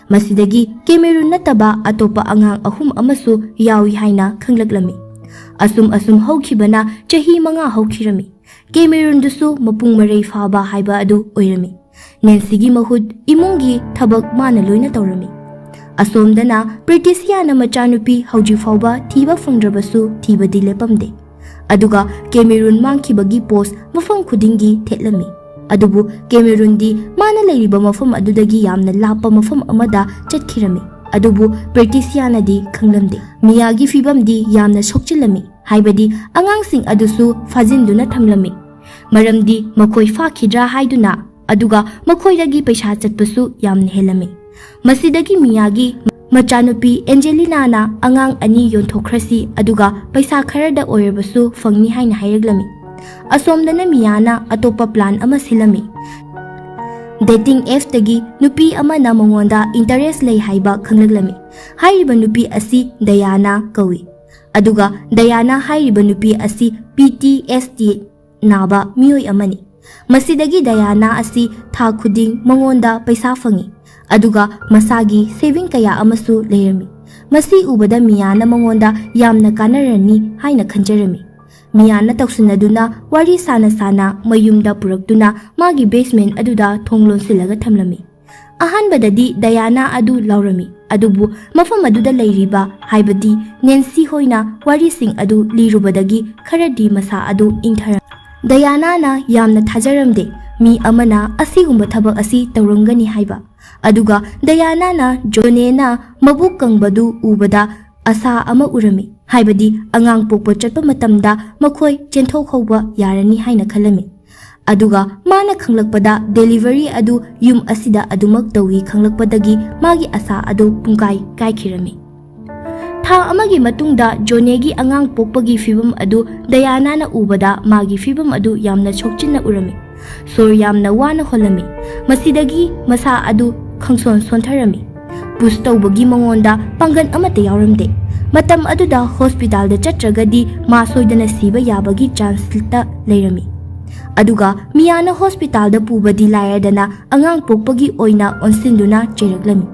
ꯃꯁꯤꯗꯒꯤ ꯀꯦꯃꯦꯔꯨꯟ ꯅꯠꯇꯕ ꯑꯇꯣꯞꯄ ꯑꯉꯥꯡ ꯑꯍꯨꯝ ꯑꯃꯁꯨ ꯌꯥꯎꯏ ꯍꯥꯏꯅ ꯈꯪꯂꯛꯂꯝꯃꯤ꯫ ꯑꯁꯨꯝ ꯑꯁꯨꯝ ꯍꯧꯈꯤꯕꯅ ꯆꯍꯤ ꯃꯉꯥ ꯍꯧꯈꯤꯔꯝꯃꯤ꯫ ꯀꯦꯃꯦꯔꯨꯟꯗꯨꯁꯨ ꯃꯄꯨꯡ ꯃꯔꯩ ꯐꯥꯕ ꯍꯥꯏꯕ ꯑꯗꯨ ꯑꯣꯏꯔꯝꯃꯤ꯫ ꯅꯦꯟꯁꯤꯒꯤ ꯃꯍꯨꯠ ꯏꯃꯨꯡꯒꯤ ꯊꯕꯛ ꯃꯥꯅ ꯂꯣꯏꯅ ꯇꯧꯔꯝꯃꯤ꯫ ꯑꯁꯣꯝꯗꯅ ꯄ꯭ꯔꯤꯇꯤꯁꯤꯌꯥꯅ ꯃꯆꯥꯅꯨꯄꯤ ꯍꯧꯖꯤꯛ ꯐꯥꯎꯕ ꯊꯤꯕ ꯐꯪꯗ꯭ꯔꯕꯁꯨ ꯊꯤꯕꯗꯤ ꯂꯦꯞꯄꯝꯗꯦ꯫ ꯑꯗꯨꯒ ꯀꯦꯃꯦꯔꯨꯟ ꯃꯥꯡꯈꯤꯕꯒꯤ post ꯃꯐꯝ ꯈꯨꯗꯤꯡꯒꯤ ꯊꯦꯠꯂꯝꯃꯤ꯫ ꯑꯗꯨꯕꯨ ꯀꯦꯃꯦꯔꯨꯟꯗꯤ ꯃꯥꯅ ꯂꯩꯔꯤꯕ ꯃꯐꯝ ꯑꯗꯨꯗꯒꯤ ꯌꯥꯝꯅ ꯂꯥꯞꯄ ꯃꯐꯝ ꯑꯃꯗ ꯆꯠꯈꯤꯔꯝꯃꯤ꯫ ꯑꯗꯨꯕꯨ ꯄ꯭ꯔꯤꯇꯤꯁꯤꯌꯥꯅꯗꯤ ꯈꯪꯂꯝꯗꯦ꯫ ꯃꯤꯌꯥꯒꯤ ꯐꯤꯕꯝꯗꯤ ꯌꯥꯝꯅ ꯁꯣꯛꯆꯤꯜꯂꯝꯃꯤ꯫ ꯍꯥꯏꯕꯗꯤ ꯑꯉꯥꯡꯁꯤꯡ ꯑꯗꯨꯁꯨ ꯐꯥꯖꯤꯟꯗꯨꯅ ꯊꯝꯂꯝꯃꯤ꯫ ꯃꯔꯝꯗꯤ ꯃꯈꯣꯏ ꯐꯥꯈꯤꯗ꯭ꯔꯥ ꯍꯥꯏꯗꯨꯅ, ꯑꯗꯨꯒ ꯃꯈꯣꯏꯗꯒꯤ ꯄꯩꯁꯥ ꯆꯠꯄꯁꯨ ꯌꯥꯝꯅ ꯍꯦꯜꯂꯝꯃꯤ꯫ ꯃꯁꯤꯗꯒꯤ ꯃꯤꯌꯥꯒꯤ ꯃꯆꯥꯅꯨꯄꯤ ꯑꯦꯟꯖꯦꯂꯤꯅꯥꯅ ꯑꯉꯥꯡ ꯑꯅꯤ ꯌꯣꯟꯊꯣꯛꯈ꯭ꯔꯁꯤ, ꯑꯗꯨꯒ ꯄꯩꯁꯥ ꯈꯔꯗ ꯑꯣꯏꯔꯕꯁꯨ ꯐꯪꯅꯤ ꯍꯥꯏꯅ ꯍꯥꯏꯔꯛꯂꯝꯃꯤ꯫ ꯑꯁꯣꯝꯗꯅ ꯃꯤꯌꯥꯅ ꯑꯇꯣꯞꯄ plan ꯑꯃ ꯁꯤꯜꯂꯝꯃꯤ꯫ Dating appꯇꯒꯤ ꯅꯨꯄꯤ ꯑꯃꯅ ꯃꯉꯣꯟꯗ interest ꯂꯩ ꯍꯥꯏꯕ ꯈꯪꯂꯛꯂꯝꯃꯤ꯫ ꯍꯥꯏꯔꯤꯕ ꯅꯨꯄꯤ ꯑꯁꯤ ꯗꯌꯥꯅꯥ ꯀꯧꯏ꯫ ꯑꯗꯨꯒ ꯗꯌꯥꯅꯥ ꯍꯥꯏꯔꯤꯕ ꯅꯨꯄꯤ ꯑꯁꯤ ꯄꯤ ꯇꯤ ꯑꯦꯁ ꯇꯤ ꯅꯥꯕ ꯃꯤꯑꯣꯏ ꯑꯃꯅꯤ꯫ ꯃꯁꯤꯗꯒꯤ ꯗꯌꯥꯅꯥ ꯑꯁꯤ ꯊꯥ ꯈꯨꯗꯤꯡ ꯃꯉꯣꯟꯗ ꯄꯩꯁꯥ ꯐꯪꯏ, ꯑꯗꯨꯒ ꯃꯁꯥꯒꯤ ꯁꯦꯚꯤꯡ ꯀꯌꯥ ꯑꯃꯁꯨ ꯂꯩꯔꯝꯃꯤ꯫ ꯃꯁꯤ ꯎꯕꯗ ꯃꯤꯌꯥꯅ ꯃꯉꯣꯟꯗ ꯌꯥꯝꯅ ꯀꯥꯟꯅꯔꯅꯤ ꯍꯥꯏꯅ ꯈꯟꯖꯔꯝꯃꯤ꯫ ꯃꯤꯌꯥꯅ ꯇꯧꯁꯤꯟꯅꯗꯨꯅ ꯋꯥꯔꯤ ꯁꯥꯅ ꯁꯥꯅ ꯃꯌꯨꯝꯗ ꯄꯨꯔꯛꯇꯨꯅ ꯃꯥꯒꯤ ꯕꯦꯁꯃꯦꯟ ꯑꯗꯨꯗ ꯊꯣꯡ ꯂꯣꯟꯁꯤꯜꯂꯒ ꯊꯝꯂꯝꯃꯤ꯫ ꯑꯍꯥꯟꯕꯗꯗꯤ ꯗꯌꯥꯅꯥ ꯑꯗꯨ ꯂꯥꯎꯔꯝꯃꯤ, ꯑꯗꯨꯕꯨ ꯃꯐꯝ ꯑꯗꯨꯗ ꯂꯩꯔꯤꯕ, ꯍꯥꯏꯕꯗꯤ ꯅꯦꯟꯁꯤ ꯍꯣꯏꯅ ꯋꯥꯔꯤꯁꯤꯡ ꯑꯗꯨ ꯂꯤꯔꯨꯕꯗꯒꯤ ꯈꯔꯗꯤ ꯃꯁꯥ ꯑꯗꯨ ꯏꯪꯊꯔꯝꯃꯤ꯫ ꯗꯌꯥꯅꯥꯅ ꯌꯥꯝꯅ ꯊꯥꯖꯔꯝꯗꯦ ꯃꯤ ꯑꯃꯅ ꯑꯁꯤꯒꯨꯝꯕ ꯊꯕꯛ ꯑꯁꯤ ꯇꯧꯔꯝꯒꯅꯤ ꯍꯥꯏꯕ꯫ ꯑꯗꯨꯒ ꯗꯌꯥꯅꯥꯅ ꯖꯣꯅꯦꯅ ꯃꯕꯨꯛ ꯀꯪꯕꯗꯨ ꯎꯕꯗ ꯑꯁꯥ ꯑꯃ ꯎꯔꯝꯃꯤ, ꯍꯥꯏꯕꯗꯤ ꯑꯉꯥꯡ ꯄꯣꯛꯄ ꯆꯠꯄ ꯃꯇꯝꯗ ꯃꯈꯣꯏ ꯆꯦꯟꯊꯣꯛꯍꯧꯕ ꯌꯥꯔꯅꯤ ꯍꯥꯏꯅ ꯈꯜꯂꯝꯃꯤ꯫ ꯑꯗꯨꯒ ꯃꯥꯅ ꯈꯪꯂꯛꯄꯗ ꯗꯦꯂꯤꯚꯔꯤ ꯑꯗꯨ ꯌꯨꯝ ꯑꯁꯤꯗ ꯑꯗꯨꯃꯛ ꯇꯧꯏ ꯈꯪꯂꯛꯄꯗꯒꯤ ꯃꯥꯒꯤ ꯑꯁꯥ ꯑꯗꯨ ꯄꯨꯡꯀꯥꯏ ꯀꯥꯏꯈꯤꯔꯝꯃꯤ꯫ ꯊꯥ ꯑꯃꯒꯤ ꯃꯇꯨꯡꯗ ꯖꯣꯅꯦꯒꯤ ꯑꯉꯥꯡ ꯄꯣꯛꯄꯒꯤ ꯐꯤꯚꯝ ꯑꯗꯨ ꯗꯌꯥꯅꯥꯅ ꯎꯕꯗ ꯃꯥꯒꯤ ꯐꯤꯚꯝ ꯑꯗꯨ ꯌꯥꯝꯅ ꯁꯣꯛꯆꯤꯟꯅ ꯎꯔꯝꯃꯤ꯫ ꯁꯣꯔ ꯌꯥꯝꯅ ꯋꯥꯅ ꯍꯣꯜꯂꯝꯃꯤ꯫ ꯃꯁꯤꯗꯒꯤ ꯃꯁꯥ ꯑꯗꯨ ꯈꯪꯁꯣꯟ ꯁꯣꯟꯊꯔꯝꯃꯤ꯫ ꯄꯨꯁ ꯇꯧꯕꯒꯤ ꯃꯉꯣꯟꯗ ꯄꯥꯡꯒꯜ ꯑꯃꯠꯇ ꯌꯥꯎꯔꯝꯗꯦ꯫ ꯃꯇꯝ ꯑꯗꯨꯗ ꯍꯣꯁꯄꯤꯇꯥꯜꯗ ꯆꯠꯇ꯭ꯔꯒꯗꯤ ꯃꯥ ꯁꯣꯏꯗꯅ ꯁꯤꯕ ꯌꯥꯕꯒꯤ ꯆꯥꯟꯁꯇ ꯂꯩꯔꯝꯃꯤ꯫ ꯑꯗꯨꯒ ꯃꯤꯌꯥꯅ ꯍꯣꯁꯄꯤꯇꯥꯜꯗ ꯄꯨꯕꯗꯤ ꯂꯥꯏꯔꯗꯅ ꯑꯉꯥꯡ ꯄꯣꯛꯄꯒꯤ ꯑꯣꯏꯅ ꯑꯣꯟꯁꯤꯟꯗꯨꯅ ꯆꯩꯔꯛꯂꯝꯃꯤ꯫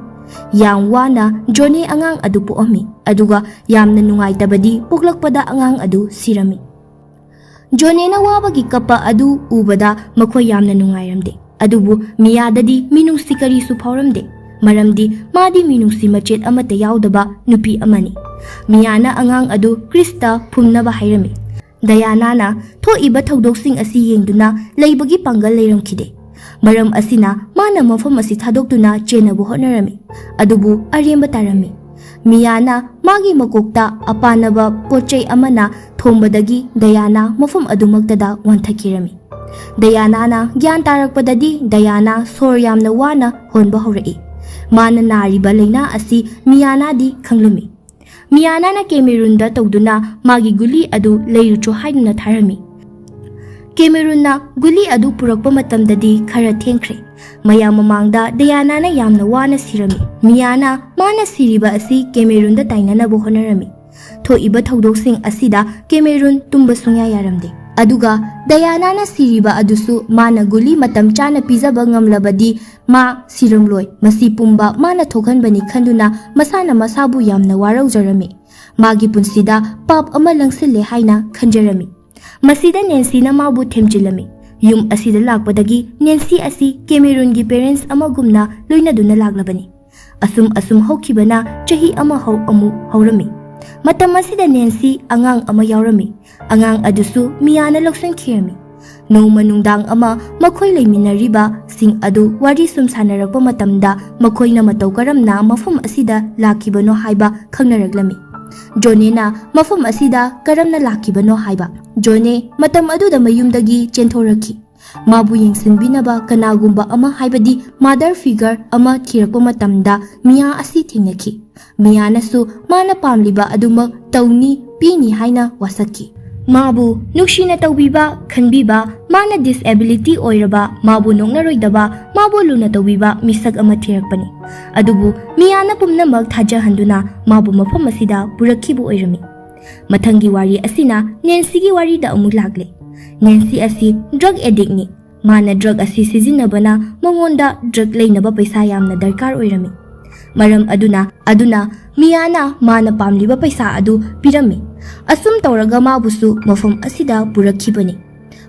ꯌꯥꯝ ꯋꯥꯅ ꯖꯣꯅꯤ ꯑꯉꯥꯡ ꯑꯗꯨ ꯄꯣꯛꯑꯝꯃꯤ, ꯑꯗꯨꯒ ꯌꯥꯝꯅ ꯅꯨꯡꯉꯥꯏꯇꯕꯗꯤ ꯄꯣꯛꯂꯛꯄꯗ ꯑꯉꯥꯡ ꯑꯗꯨ ꯁꯤꯔꯝꯃꯤ꯫ ꯖꯣꯅꯦꯅ ꯋꯥꯕꯒꯤ ꯀꯞꯄ ꯑꯗꯨ ꯎꯕꯗ ꯃꯈꯣꯏ ꯌꯥꯝꯅ ꯅꯨꯡꯉꯥꯏꯔꯝꯗꯦ, ꯑꯗꯨꯕꯨ ꯃꯤꯌꯥꯗꯗꯤ ꯃꯤꯅꯨꯡꯁꯤ ꯀꯔꯤꯁꯨ ꯐꯥꯎꯔꯝꯗꯦ, ꯃꯔꯝꯗꯤ ꯃꯥꯗꯤ ꯃꯤꯅꯨꯡꯁꯤ ꯃꯆꯦꯠ ꯑꯃꯠꯇ ꯌꯥꯎꯗꯕ ꯅꯨꯄꯤ ꯑꯃꯅꯤ꯫ ꯃꯤꯌꯥꯅ ꯑꯉꯥꯡ ꯑꯗꯨ ꯈ꯭ꯔꯤꯁꯇ ꯐꯨꯝꯅꯕ ꯍꯥꯏꯔꯝꯃꯤ꯫ ꯗꯌꯥꯅꯥꯅ ꯊꯣꯛꯏꯕ ꯊꯧꯗꯣꯛꯁꯤꯡ ꯑꯁꯤ ꯌꯦꯡꯗꯨꯅ ꯂꯩꯕꯒꯤ ꯄꯥꯡꯒꯜ ꯂꯩꯔꯝꯈꯤꯗꯦ꯫ ꯃꯔꯝ ꯑꯁꯤꯅ ꯃꯥꯅ ꯃꯐꯝ ꯑꯁꯤ ꯊꯥꯗꯣꯛꯇꯨꯅ ꯆꯦꯟꯅꯕ ꯍꯣꯠꯅꯔꯝꯃꯤ, ꯑꯗꯨꯕꯨ ꯑꯔꯦꯝꯕ ꯇꯥꯔꯝꯃꯤ꯫ ꯃꯤꯌꯥꯅ ꯃꯥꯒꯤ ꯃꯀꯣꯛꯇ ꯑꯄꯥꯅꯕ ꯄꯣꯠ ꯆꯩ ꯑꯃꯅ ꯊꯣꯝꯕꯗꯒꯤ ꯗꯌꯥꯅꯥ ꯃꯐꯝ ꯑꯗꯨꯃꯛꯇꯗ ꯋꯥꯟꯊꯈꯤꯔꯝꯃꯤ꯫ ꯗꯌꯥꯅꯥꯅ ꯒ꯭ꯌꯥꯟ ꯇꯥꯔꯛꯄꯗꯗꯤ ꯗꯌꯥꯅꯥ ꯁꯣꯔ ꯌꯥꯝꯅ ꯋꯥꯅ ꯍꯣꯟꯕ ꯍꯧꯔꯛꯏ꯫ ꯃꯥꯅ ꯅꯥꯔꯤꯕ ꯂꯥꯏꯅꯥ ꯑꯁꯤ ꯃꯤꯌꯥꯅꯥꯗꯤ ꯈꯪꯂꯝꯃꯤ꯫ ꯃꯤꯌꯥꯅꯥꯅ ꯀꯦꯃꯦꯔꯨꯟꯗ ꯇꯧꯗꯨꯅ ꯃꯥꯒꯤ ꯒꯨꯂꯤ ꯑꯗꯨ ꯂꯩꯔꯨꯆꯣ ꯍꯥꯏꯗꯨꯅ ꯊꯥꯔꯝꯃꯤ꯫ ꯀꯦꯃꯦꯔꯨꯟꯅ ꯒꯨꯂꯤ ꯑꯗꯨ ꯄꯨꯔꯛꯄ ꯃꯇꯝꯗꯗꯤ ꯈꯔ ꯊꯦꯡꯈ꯭ꯔꯦ꯫ ꯃꯌꯥꯝ ꯃꯃꯥꯡꯗ ꯗꯌꯥꯅꯥꯅ ꯌꯥꯝꯅ ꯋꯥꯅ ꯁꯤꯔꯝꯃꯤ꯫ ꯃꯤꯌꯥꯅ ꯃꯥꯅ ꯁꯤꯔꯤꯕ ꯑꯁꯤ ꯀꯦꯃꯦꯔꯨꯟꯗ ꯇꯥꯏꯅꯅꯕ ꯍꯣꯠꯅꯔꯝꯃꯤ꯫ ꯊꯣꯛꯏꯕ ꯊꯧꯗꯣꯛꯁꯤꯡ ꯑꯁꯤꯗ ꯀꯦꯃꯦꯔꯨꯟ ꯇꯨꯝꯕ ꯁꯨꯡꯌꯥ ꯌꯥꯔꯝꯗꯦ꯫ ꯑꯗꯨꯒ ꯗꯌꯥꯅꯥꯅ ꯁꯤꯔꯤꯕ ꯑꯗꯨꯁꯨ ꯃꯥꯅ ꯒꯨꯂꯤ ꯃꯇꯝ ꯆꯥꯅ ꯄꯤꯖꯕ ꯉꯝꯂꯕꯗꯤ ꯃꯥ ꯁꯤꯔꯝꯂꯣꯏ꯫ ꯃꯁꯤ ꯄꯨꯝꯕ ꯃꯥꯅ ꯊꯣꯛꯍꯟꯕꯅꯤ ꯈꯟꯗꯨꯅ ꯃꯁꯥꯅ ꯃꯁꯥꯕꯨ ꯌꯥꯝꯅ ꯋꯥꯔꯧꯖꯔꯝꯃꯤ꯫ ꯃꯥꯒꯤ ꯄꯨꯟꯁꯤꯗ ꯄꯥꯞ ꯑꯃ ꯂꯪꯁꯤꯜꯂꯦ ꯍꯥꯏꯅ ꯈꯟꯖꯔꯝꯃꯤ꯫ ꯃꯁꯤꯗ ꯅꯦꯟꯁꯤꯅ ꯃꯥꯕꯨ ꯊꯦꯝꯖꯤꯜꯂꯝꯃꯤ꯫ ꯌꯨꯝ ꯑꯁꯤꯗ ꯂꯥꯛꯄꯗꯒꯤ ꯅꯦꯟꯁꯤ ꯑꯁꯤ ꯀꯦꯃꯦꯔꯨꯟꯒꯤ ꯄꯦꯔꯦꯟꯁ ꯑꯃꯒꯨꯝꯅ ꯂꯣꯏꯅꯗꯨꯅ ꯂꯥꯛꯂꯕꯅꯤ꯫ ꯑꯁꯨꯝ ꯑꯁꯨꯝ ꯍꯧꯈꯤꯕꯅ ꯆꯍꯤ ꯑꯃ ꯍꯧ ꯑꯃꯨꯛ ꯍꯧꯔꯝꯃꯤ꯫ ꯃꯇꯝ ꯑꯁꯤꯗ ꯅꯦꯟꯁꯤ ꯑꯉꯥꯡ ꯑꯃ ꯌꯥꯎꯔꯝꯃꯤ꯫ ꯑꯉꯥꯡ ꯑꯗꯨꯁꯨ ꯃꯤꯌꯥꯅ ꯂꯧꯁꯤꯟꯈꯤꯔꯝꯃꯤ꯫ ꯅꯣꯡꯃ ꯅꯨꯡꯗꯥꯡ ꯑꯃ ꯃꯈꯣꯏ ꯂꯩꯃꯤꯟꯅꯔꯤꯕꯁꯤꯡ ꯑꯗꯨ ꯋꯥꯔꯤ ꯁꯨꯝ ꯁꯥꯟꯅꯔꯛꯄ ꯃꯇꯝꯗ ꯃꯈꯣꯏꯅ ꯃꯇꯧ ꯀꯔꯝꯅ ꯃꯐꯝ ꯑꯁꯤꯗ ꯂꯥꯛꯈꯤꯕꯅꯣ ꯍꯥꯏꯕ ꯈꯪꯅꯔꯛꯂꯝꯃꯤ꯫ ꯖꯣꯅꯦꯅ ꯃꯐꯝ ꯑꯁꯤꯗ ꯀꯔꯝꯅ ꯂꯥꯛꯈꯤꯕꯅꯣ ꯍꯥꯏꯕ꯫ ꯖꯣꯅꯦ ꯃꯇꯝ ꯑꯗꯨꯗ ꯃꯌꯨꯝꯗꯒꯤ ꯆꯦꯟꯊꯣꯔꯛꯈꯤ꯫ ꯃꯥꯕꯨ ꯌꯦꯡꯁꯤꯟꯕꯤꯅꯕ ꯀꯅꯥꯒꯨꯝꯕ ꯑꯃ, ꯍꯥꯏꯕꯗꯤ ꯃꯥꯗꯔ ꯐꯤꯒꯔ ꯑꯃ ꯊꯤꯔꯛꯄ ꯃꯇꯝꯗ ꯃꯤꯌꯥ ꯑꯁꯤ ꯊꯦꯡꯅꯈꯤ꯫ ꯃꯤꯌꯥꯅꯁꯨ ꯃꯥꯅ ꯄꯥꯝꯂꯤꯕ ꯑꯗꯨꯃꯛ ꯇꯧꯅꯤ, ꯄꯤꯅꯤ ꯍꯥꯏꯅ ꯋꯥꯁꯛꯈꯤ꯫ ꯃꯥꯕꯨ ꯅꯨꯡꯁꯤꯅ ꯇꯧꯕꯤꯕ, ꯈꯟꯕꯤꯕ, ꯃꯥꯅ ꯗꯤꯁꯑꯦꯕꯤꯂꯤꯇꯤ ꯑꯣꯏꯔꯕ, ꯃꯥꯕꯨ ꯅꯣꯛꯅꯔꯣꯏꯗꯕ, ꯃꯥꯕꯨ ꯂꯨꯅ ꯇꯧꯕꯤꯕ ꯃꯤꯁꯛ ꯑꯃ ꯊꯤꯔꯛꯄꯅꯤ꯫ ꯑꯗꯨꯕꯨ ꯃꯤꯌꯥꯅ ꯄꯨꯝꯅꯃꯛ ꯊꯥꯖꯍꯟꯗꯨꯅ ꯃꯥꯕꯨ ꯃꯐꯝ ꯑꯁꯤꯗ ꯄꯨꯔꯛꯈꯤꯕ ꯑꯣꯏꯔꯝꯃꯤ꯫ ꯃꯊꯪꯒꯤ ꯋꯥꯔꯤ ꯑꯁꯤꯅ ꯅꯦꯟꯁꯤꯒꯤ ꯋꯥꯔꯤꯗ ꯑꯃꯨꯛ ꯂꯥꯛꯂꯦ꯫ ꯅꯦꯟꯁꯤ ꯑꯁꯤ ꯗ꯭ꯔꯒ ꯑꯦꯗꯤꯛꯅꯤ꯫ ꯃꯥꯅ ꯗ꯭ꯔꯒ ꯑꯁꯤ ꯁꯤꯖꯤꯟꯅꯕꯅ ꯃꯉꯣꯟꯗ ꯗ꯭ꯔꯒ ꯂꯩꯅꯕ ꯄꯩꯁꯥ ꯌꯥꯝꯅ ꯗꯔꯀꯥꯔ ꯑꯣꯏꯔꯝꯃꯤ꯫ ꯃꯔꯝ ꯑꯗꯨꯅ, ꯑꯗꯨꯅ ꯃꯤꯌꯥꯅ ꯃꯥꯅ ꯄꯥꯝꯂꯤꯕ ꯄꯩꯁꯥ ꯑꯗꯨ ꯄꯤꯔꯝꯃꯤ꯫ ꯑꯁꯨꯝ ꯇꯧꯔꯒ ꯃꯥꯕꯨꯁꯨ ꯃꯐꯝ ꯑꯁꯤꯗ ꯄꯨꯔꯛꯈꯤꯕꯅꯤ꯫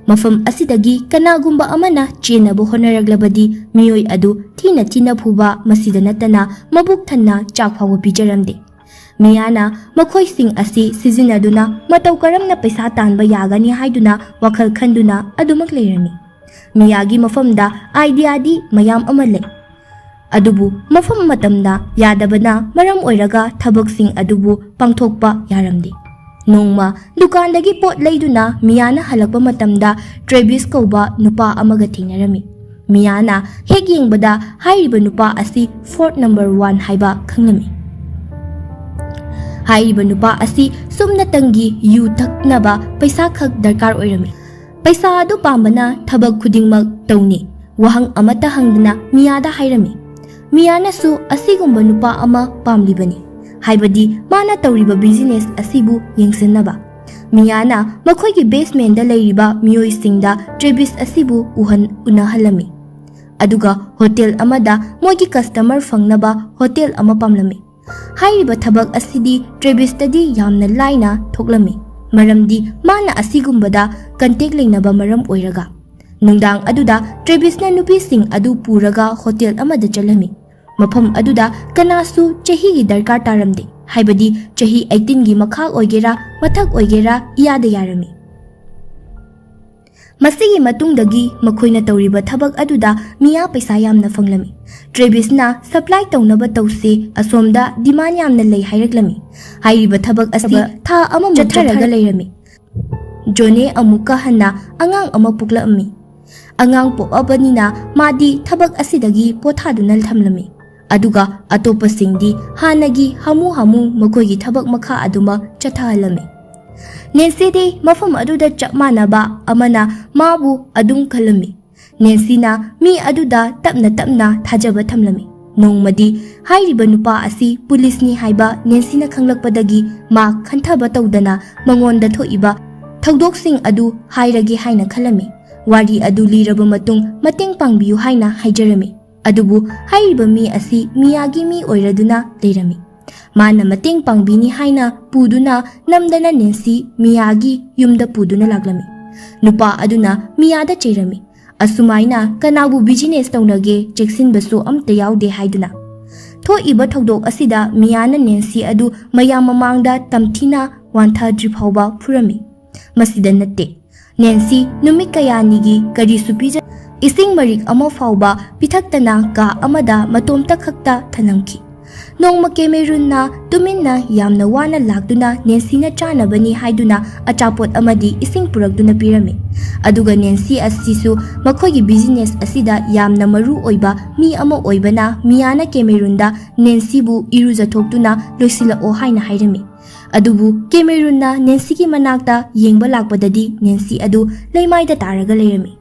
ꯃꯐꯝ ꯑꯁꯤꯗꯒꯤ ꯀꯅꯥꯒꯨꯝꯕ ꯑꯃꯅ ꯆꯦꯟꯅꯕ ꯍꯣꯠꯅꯔꯛꯂꯕꯗꯤ ꯃꯤꯑꯣꯏ ꯑꯗꯨ ꯊꯤꯅ ꯊꯤꯅ ꯐꯨꯕ, ꯃꯁꯤꯗ ꯅꯠꯇꯅ ꯃꯕꯨꯛ ꯊꯟꯅ ꯆꯥꯛ ꯐꯥꯎꯕ ꯄꯤꯖꯔꯝꯗꯦ꯫ ꯃꯤꯌꯥꯅ ꯃꯈꯣꯏꯁꯤꯡ ꯑꯁꯤ ꯁꯤꯖꯤꯟꯅꯗꯨꯅ ꯃꯇꯧ ꯀꯔꯝꯅ ꯄꯩꯁꯥ ꯇꯥꯟꯕ ꯌꯥꯒꯅꯤ ꯍꯥꯏꯗꯨꯅ ꯋꯥꯈꯜ ꯈꯟꯗꯨꯅ ꯑꯗꯨꯃꯛ ꯂꯩꯔꯝꯃꯤ꯫ ꯃꯤꯌꯥꯒꯤ ꯃꯐꯝꯗ ꯑꯥꯏꯗꯤꯌꯥꯗꯤ ꯃꯌꯥꯝ ꯑꯃ ꯂꯩ, ꯑꯗꯨꯕꯨ ꯃꯐꯝ ꯃꯇꯝꯗ ꯌꯥꯗꯕꯅ ꯃꯔꯝ ꯑꯣꯏꯔꯒ ꯊꯕꯛꯁꯤꯡ ꯑꯗꯨꯕꯨ ꯄꯥꯡꯊꯣꯛꯄ ꯌꯥꯔꯝꯗꯦ꯫ ꯅꯣꯡꯃ ꯗꯨꯀꯥꯟꯗꯒꯤ ꯄꯣꯠ ꯂꯩꯗꯨꯅ ꯃꯤꯌꯥꯅ ꯍꯜꯂꯛꯄ ꯃꯇꯝꯗ ꯇ꯭ꯔꯦꯕꯤꯁ ꯀꯧꯕ ꯅꯨꯄꯥ ꯑꯃꯒ ꯊꯦꯡꯅꯔꯝꯃꯤ꯫ ꯃꯤꯌꯥꯅ ꯍꯦꯛ ꯌꯦꯡꯕꯗ ꯍꯥꯏꯔꯤꯕ ꯅꯨꯄꯥ ꯑꯁꯤ ꯐꯣꯔꯠ ꯅꯝꯕꯔ ꯋꯥꯟ ꯍꯥꯏꯕ ꯈꯪꯂꯝꯃꯤ꯫ ꯍꯥꯏꯔꯤꯕ ꯅꯨꯄꯥ ꯑꯁꯤ ꯁꯨꯞꯅꯇꯪꯒꯤ ꯌꯨ ꯊꯛꯅꯕ ꯄꯩꯁꯥ ꯈꯛ ꯗꯔꯀꯥꯔ ꯑꯣꯏꯔꯝꯃꯤ꯫ ꯄꯩꯁꯥ ꯑꯗꯨ ꯄꯥꯝꯕꯅ ꯊꯕꯛ ꯈꯨꯗꯤꯡꯃꯛ ꯇꯧꯅꯤ꯫ ꯋꯥꯍꯪ ꯑꯃꯠꯇ ꯍꯪꯗꯅ ꯃꯤꯌꯥꯗ ꯍꯥꯏꯔꯝꯃꯤ꯫ ꯃꯤꯌꯥꯅꯁꯨ ꯑꯁꯤꯒꯨꯝꯕ ꯅꯨꯄꯥ ꯑꯃ ꯄꯥꯝꯂꯤꯕꯅꯤ꯫ ꯍꯥꯏꯕꯗꯤ ꯃꯥꯅ ꯇꯧꯔꯤꯕ ꯕꯤꯖꯤꯅꯦꯁ ꯑꯁꯤꯕꯨ ꯌꯦꯡꯁꯤꯟꯅꯕ꯫ ꯃꯤꯌꯥꯅ ꯃꯈꯣꯏꯒꯤ ꯕꯦꯁꯃꯦꯟꯗ ꯂꯩꯔꯤꯕ ꯃꯤꯑꯣꯏꯁꯤꯡꯗ ꯇ꯭ꯔꯦꯕꯤꯁ ꯑꯁꯤꯕꯨ ꯎꯍꯟ ꯎꯅꯍꯜꯂꯝꯃꯤ, ꯑꯗꯨꯒ ꯍꯣꯇꯦꯜ ꯑꯃꯗ ꯃꯣꯏꯒꯤ ꯀꯁꯇꯃꯔ ꯐꯪꯅꯕ ꯍꯣꯇꯦꯜ ꯑꯃ ꯄꯥꯝꯂꯝꯃꯤ꯫ ꯍꯥꯏꯔꯤꯕ ꯊꯕꯛ ꯑꯁꯤꯗꯤ ꯇ꯭ꯔꯦꯕꯤꯁꯇꯗꯤ ꯌꯥꯝꯅ ꯂꯥꯏꯅ ꯊꯣꯛꯂꯝꯃꯤ, ꯃꯔꯝꯗꯤ ꯃꯥꯅ ꯑꯁꯤꯒꯨꯝꯕꯗ ꯀꯟꯇꯦꯛ ꯂꯩꯅꯕ ꯃꯔꯝ ꯑꯣꯏꯔꯒ꯫ ꯅꯨꯡꯗꯥꯡ ꯑꯗꯨꯗ ꯇ꯭ꯔꯦꯕꯤꯁꯅ ꯅꯨꯄꯤꯁꯤꯡ ꯑꯗꯨ ꯄꯨꯔꯒ ꯍꯣꯇꯦꯜ ꯑꯃꯗ ꯆꯠꯂꯝꯃꯤ꯫ ꯃꯐꯝ ꯑꯗꯨꯗ ꯀꯅꯥꯁꯨ ꯆꯍꯤꯒꯤ ꯗꯔꯀꯥꯔ ꯇꯥꯔꯝꯗꯦ, ꯍꯥꯏꯕꯗꯤ ꯆꯍꯤ ꯑꯩꯠꯇꯤꯟꯒꯤ ꯃꯈꯥ ꯑꯣꯏꯒꯦꯔꯥ ꯃꯊꯛ ꯑꯣꯏꯒꯦꯔꯥ ꯏꯌꯥꯗ ꯌꯥꯔꯝꯃꯤ꯫ ꯃꯁꯤꯒꯤ ꯃꯇꯨꯡꯗꯒꯤ ꯃꯈꯣꯏꯅ ꯇꯧꯔꯤꯕ ꯊꯕꯛ ꯑꯗꯨꯗ ꯃꯤꯌꯥ ꯄꯩꯁꯥ ꯌꯥꯝꯅ ꯐꯪꯂꯝꯃꯤ꯫ ꯇ꯭ꯔꯦꯕꯤꯁꯅ ꯁꯄ꯭ꯂꯥꯏ ꯇꯧꯅꯕ ꯇꯧꯁꯦ, ꯑꯁꯣꯝꯗ ꯗꯤꯃꯥꯟ ꯌꯥꯝꯅ ꯂꯩ ꯍꯥꯏꯔꯛꯂꯝꯃꯤ꯫ ꯍꯥꯏꯔꯤꯕ ꯊꯕꯛ ꯑꯁꯤ ꯊꯥ ꯑꯃꯃꯨꯛ ꯆꯠꯊꯔꯒ ꯂꯩꯔꯝꯃꯤ꯫ ꯖꯣꯅꯦ ꯑꯃꯨꯛꯀ ꯍꯟꯅ ꯑꯉꯥꯡ ꯑꯃ ꯄꯣꯛꯂꯛꯂꯝꯃꯤ꯫ ꯑꯉꯥꯡ ꯄꯣꯛꯂꯕꯅꯤꯅ ꯃꯥꯗꯤ ꯊꯕꯛ ꯑꯁꯤꯗꯒꯤ ꯄꯣꯊꯥꯗꯨꯅ ꯊꯝꯂꯝꯃꯤ꯫ ꯑꯗꯨꯒ ꯑꯇꯣꯞꯄꯁꯤꯡꯗꯤ ꯍꯥꯟꯅꯒꯤ ꯍꯥꯃꯨ ꯍꯥꯃꯨ ꯃꯈꯣꯏꯒꯤ ꯊꯕꯛ ꯃꯈꯥ ꯑꯗꯨꯃꯛ ꯆꯠꯊꯍꯜꯂꯝꯃꯤ꯫ ꯅꯦꯟꯁꯤꯗꯤ ꯃꯐꯝ ꯑꯗꯨꯗ ꯆꯞ ꯃꯥꯟꯅꯕ ꯑꯃꯅ ꯃꯥꯕꯨ ꯑꯗꯨꯝ ꯈꯜꯂꯝꯃꯤ꯫ ꯅꯦꯟꯁꯤꯅ ꯃꯤ ꯑꯗꯨꯗ ꯇꯞꯅ ꯇꯞꯅ ꯊꯥꯖꯕ ꯊꯝꯂꯝꯃꯤ꯫ ꯅꯣꯡꯃꯗꯤ ꯍꯥꯏꯔꯤꯕ ꯅꯨꯄꯥ ꯑꯁꯤ ꯄꯨꯂꯤꯁꯅꯤ ꯍꯥꯏꯕ ꯅꯦꯟꯁꯤꯅ ꯈꯪꯂꯛꯄꯗꯒꯤ ꯃꯥ ꯈꯟꯊꯕ ꯇꯧꯗꯅ ꯃꯉꯣꯟꯗ ꯊꯣꯛꯏꯕ ꯊꯧꯗꯣꯛꯁꯤꯡ ꯑꯗꯨ ꯍꯥꯏꯔꯒꯦ ꯍꯥꯏꯅ ꯈꯜꯂꯝꯃꯤ꯫ ꯋꯥꯔꯤ ꯑꯗꯨ ꯂꯤꯔꯕ ꯃꯇꯨꯡ ꯃꯇꯦꯡ ꯄꯥꯡꯕꯤꯌꯨ ꯍꯥꯏꯅ ꯍꯥꯏꯖꯔꯝꯃꯤ꯫ ꯑꯗꯨꯕꯨ ꯍꯥꯏꯔꯤꯕ ꯃꯤ ꯑꯁꯤ ꯃꯤꯌꯥꯒꯤ ꯃꯤ ꯑꯣꯏꯔꯗꯨꯅ ꯂꯩꯔꯝꯃꯤ꯫ ꯃꯥꯅ ꯃꯇꯦꯡ ꯄꯥꯡꯕꯤꯅꯤ ꯍꯥꯏꯅ ꯄꯨꯗꯨꯅ ꯅꯝꯗꯅ ꯅꯦꯟꯁꯤ ꯃꯤꯌꯥꯒꯤ ꯌꯨꯝꯗ ꯄꯨꯗꯨꯅ ꯂꯥꯛꯂꯝꯃꯤ꯫ ꯅꯨꯄꯥ ꯑꯗꯨꯅ ꯃꯤꯌꯥꯗ ꯆꯩꯔꯝꯃꯤ, "ꯑꯁꯨꯃꯥꯏꯅ ꯀꯅꯥꯕꯨ ꯕꯤꯖꯤꯅꯦꯁ ꯇꯧꯅꯒꯦ, ꯆꯦꯛꯁꯤꯟꯕꯁꯨ ꯑꯝꯇ ꯌꯥꯎꯗꯦ" ꯍꯥꯏꯗꯨꯅ꯫ ꯊꯣꯛꯏꯕ ꯊꯧꯗꯣꯛ ꯑꯁꯤꯗ ꯃꯤꯌꯥꯅ ꯅꯦꯟꯁꯤ ꯑꯗꯨ ꯃꯌꯥꯝ ꯃꯃꯥꯡꯗ ꯇꯝꯊꯤꯅ ꯋꯥꯟꯊꯗ꯭ꯔꯤ ꯐꯥꯎꯕ ꯐꯨꯔꯝꯃꯤ꯫ ꯃꯁꯤꯗ ꯅꯠꯇꯦ, ꯅꯦꯟꯁꯤ ꯅꯨꯃꯤꯠ ꯀꯌꯥꯅꯤꯒꯤ ꯀꯔꯤꯁꯨ ꯄꯤꯖ-, ꯏꯁꯤꯡ ꯃꯔꯤꯛ ꯑꯃ ꯐꯥꯎꯕ ꯄꯤꯊꯛꯇꯅ ꯀꯥ ꯑꯃꯗ ꯃꯇꯣꯝꯇ ꯈꯛꯇ ꯊꯅꯝꯈꯤ꯫ ꯅꯣꯡꯃ ꯀꯦꯃꯦꯔꯨꯟꯅ ꯇꯨꯃꯤꯟꯅ ꯌꯥꯝꯅ ꯋꯥꯅ ꯂꯥꯛꯇꯨꯅ ꯅꯦꯟꯁꯤꯅ ꯆꯥꯅꯕꯅꯤ ꯍꯥꯏꯗꯨꯅ ꯑꯆꯥꯄꯣꯠ ꯑꯃꯗꯤ ꯏꯁꯤꯡ ꯄꯨꯔꯛꯇꯨꯅ ꯄꯤꯔꯝꯃꯤ꯫ ꯑꯗꯨꯒ ꯅꯦꯟꯁꯤ ꯑꯁꯤꯁꯨ ꯃꯈꯣꯏꯒꯤ ꯕꯤꯖꯤꯅꯦꯁ ꯑꯁꯤꯗ ꯌꯥꯝꯅ ꯃꯔꯨ ꯑꯣꯏꯕ ꯃꯤ ꯑꯃ ꯑꯣꯏꯕꯅ ꯃꯤꯌꯥꯅ ꯀꯦꯃꯦꯔꯨꯟꯗ ꯅꯦꯟꯁꯤꯕꯨ ꯏꯔꯨꯖꯊꯣꯛꯇꯨꯅ ꯂꯣꯏꯁꯤꯜꯂꯛꯑꯣ ꯍꯥꯏꯅ ꯍꯥꯏꯔꯝꯃꯤ꯫ ꯑꯗꯨꯕꯨ ꯀꯦꯃꯦꯔꯨꯟꯅ ꯅꯦꯟꯁꯤꯒꯤ ꯃꯅꯥꯛꯇ ꯌꯦꯡꯕ ꯂꯥꯛꯄꯗꯗꯤ ꯅꯦꯟꯁꯤ ꯑꯗꯨ ꯂꯩꯃꯥꯏꯗ ꯇꯥꯔꯒ ꯂꯩꯔꯝꯃꯤ꯫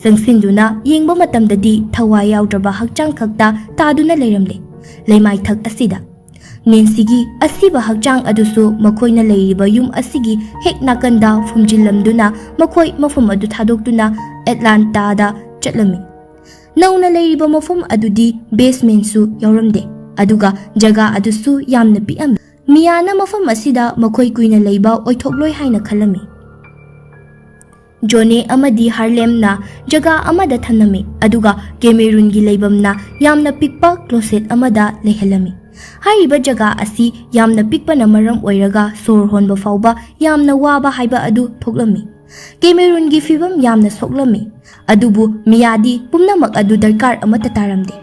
ꯆꯪꯁꯤꯟꯗꯨꯅ ꯌꯦꯡꯕ ꯃꯇꯝꯗꯗꯤ ꯊꯋꯥꯏ ꯌꯥꯎꯗ꯭ꯔꯕ ꯍꯛꯆꯥꯡ ꯈꯛꯇ ꯇꯥꯗꯨꯅ ꯂꯩꯔꯝꯂꯦ ꯂꯩꯃꯥꯏꯊꯛ ꯑꯁꯤꯗ꯫ ꯅꯦꯟꯁꯤꯒꯤ ꯑꯁꯤꯕ ꯍꯛꯆꯥꯡ ꯑꯗꯨꯁꯨ ꯃꯈꯣꯏꯅ ꯂꯩꯔꯤꯕ ꯌꯨꯝ ꯑꯁꯤꯒꯤ ꯍꯦꯛ ꯅꯥꯀꯟꯗ ꯐꯨꯝꯖꯤꯜꯂꯝꯗꯨꯅ ꯃꯈꯣꯏ ꯃꯐꯝ ꯑꯗꯨ ꯊꯥꯗꯣꯛꯇꯨꯅ ꯑꯦꯠꯂꯥꯟꯇꯥꯗ ꯆꯠꯂꯝꯃꯤ꯫ ꯅꯧꯅ ꯂꯩꯔꯤꯕ ꯃꯐꯝ ꯑꯗꯨꯗꯤ ꯕꯦꯁꯃꯦꯟꯁꯨ ꯌꯥꯎꯔꯝꯗꯦ, ꯑꯗꯨꯒ ꯖꯒꯥ ꯑꯗꯨꯁꯨ ꯌꯥꯝꯅ ꯄꯤꯛꯑꯝꯃꯤ꯫ ꯃꯤꯌꯥꯅ ꯃꯐꯝ ꯑꯁꯤꯗ ꯃꯈꯣꯏ ꯀꯨꯏꯅ ꯂꯩꯕ ꯑꯣꯏꯊꯣꯛꯂꯣꯏ ꯍꯥꯏꯅ ꯈꯜꯂꯝꯃꯤ꯫ ꯖꯣꯅꯦ ꯑꯃꯗꯤ ꯍꯥꯔꯂꯦꯝꯅ ꯖꯒꯥ ꯑꯃꯗ ꯊꯝꯂꯝꯃꯤ, ꯑꯗꯨꯒ ꯀꯦꯃꯦꯔꯨꯟꯒꯤ ꯂꯩꯕꯝꯅ ꯌꯥꯝꯅ ꯄꯤꯛꯄ ꯀ꯭ꯂꯣꯁꯦꯠ ꯑꯃꯗ ꯂꯩꯍꯜꯂꯝꯃꯤ꯫ ꯍꯥꯏꯔꯤꯕ ꯖꯒꯥ ꯑꯁꯤ ꯌꯥꯝꯅ ꯄꯤꯛꯄꯅ ꯃꯔꯝ ꯑꯣꯏꯔꯒ ꯁꯣꯔ ꯍꯣꯟꯕ ꯐꯥꯎꯕ ꯌꯥꯝꯅ ꯋꯥꯕ ꯍꯥꯏꯕ ꯑꯗꯨ ꯊꯣꯛꯂꯝꯃꯤ꯫ ꯀꯦꯃꯦꯔꯨꯟꯒꯤ ꯐꯤꯕꯝ ꯌꯥꯝꯅ ꯁꯣꯛꯂꯝꯃꯤ, ꯑꯗꯨꯕꯨ ꯃꯤꯌꯥꯗꯤ ꯄꯨꯝꯅꯃꯛ ꯑꯗꯨ ꯗꯔꯀꯥꯔ ꯑꯃꯠꯇ ꯇꯥꯔꯝꯗꯦ꯫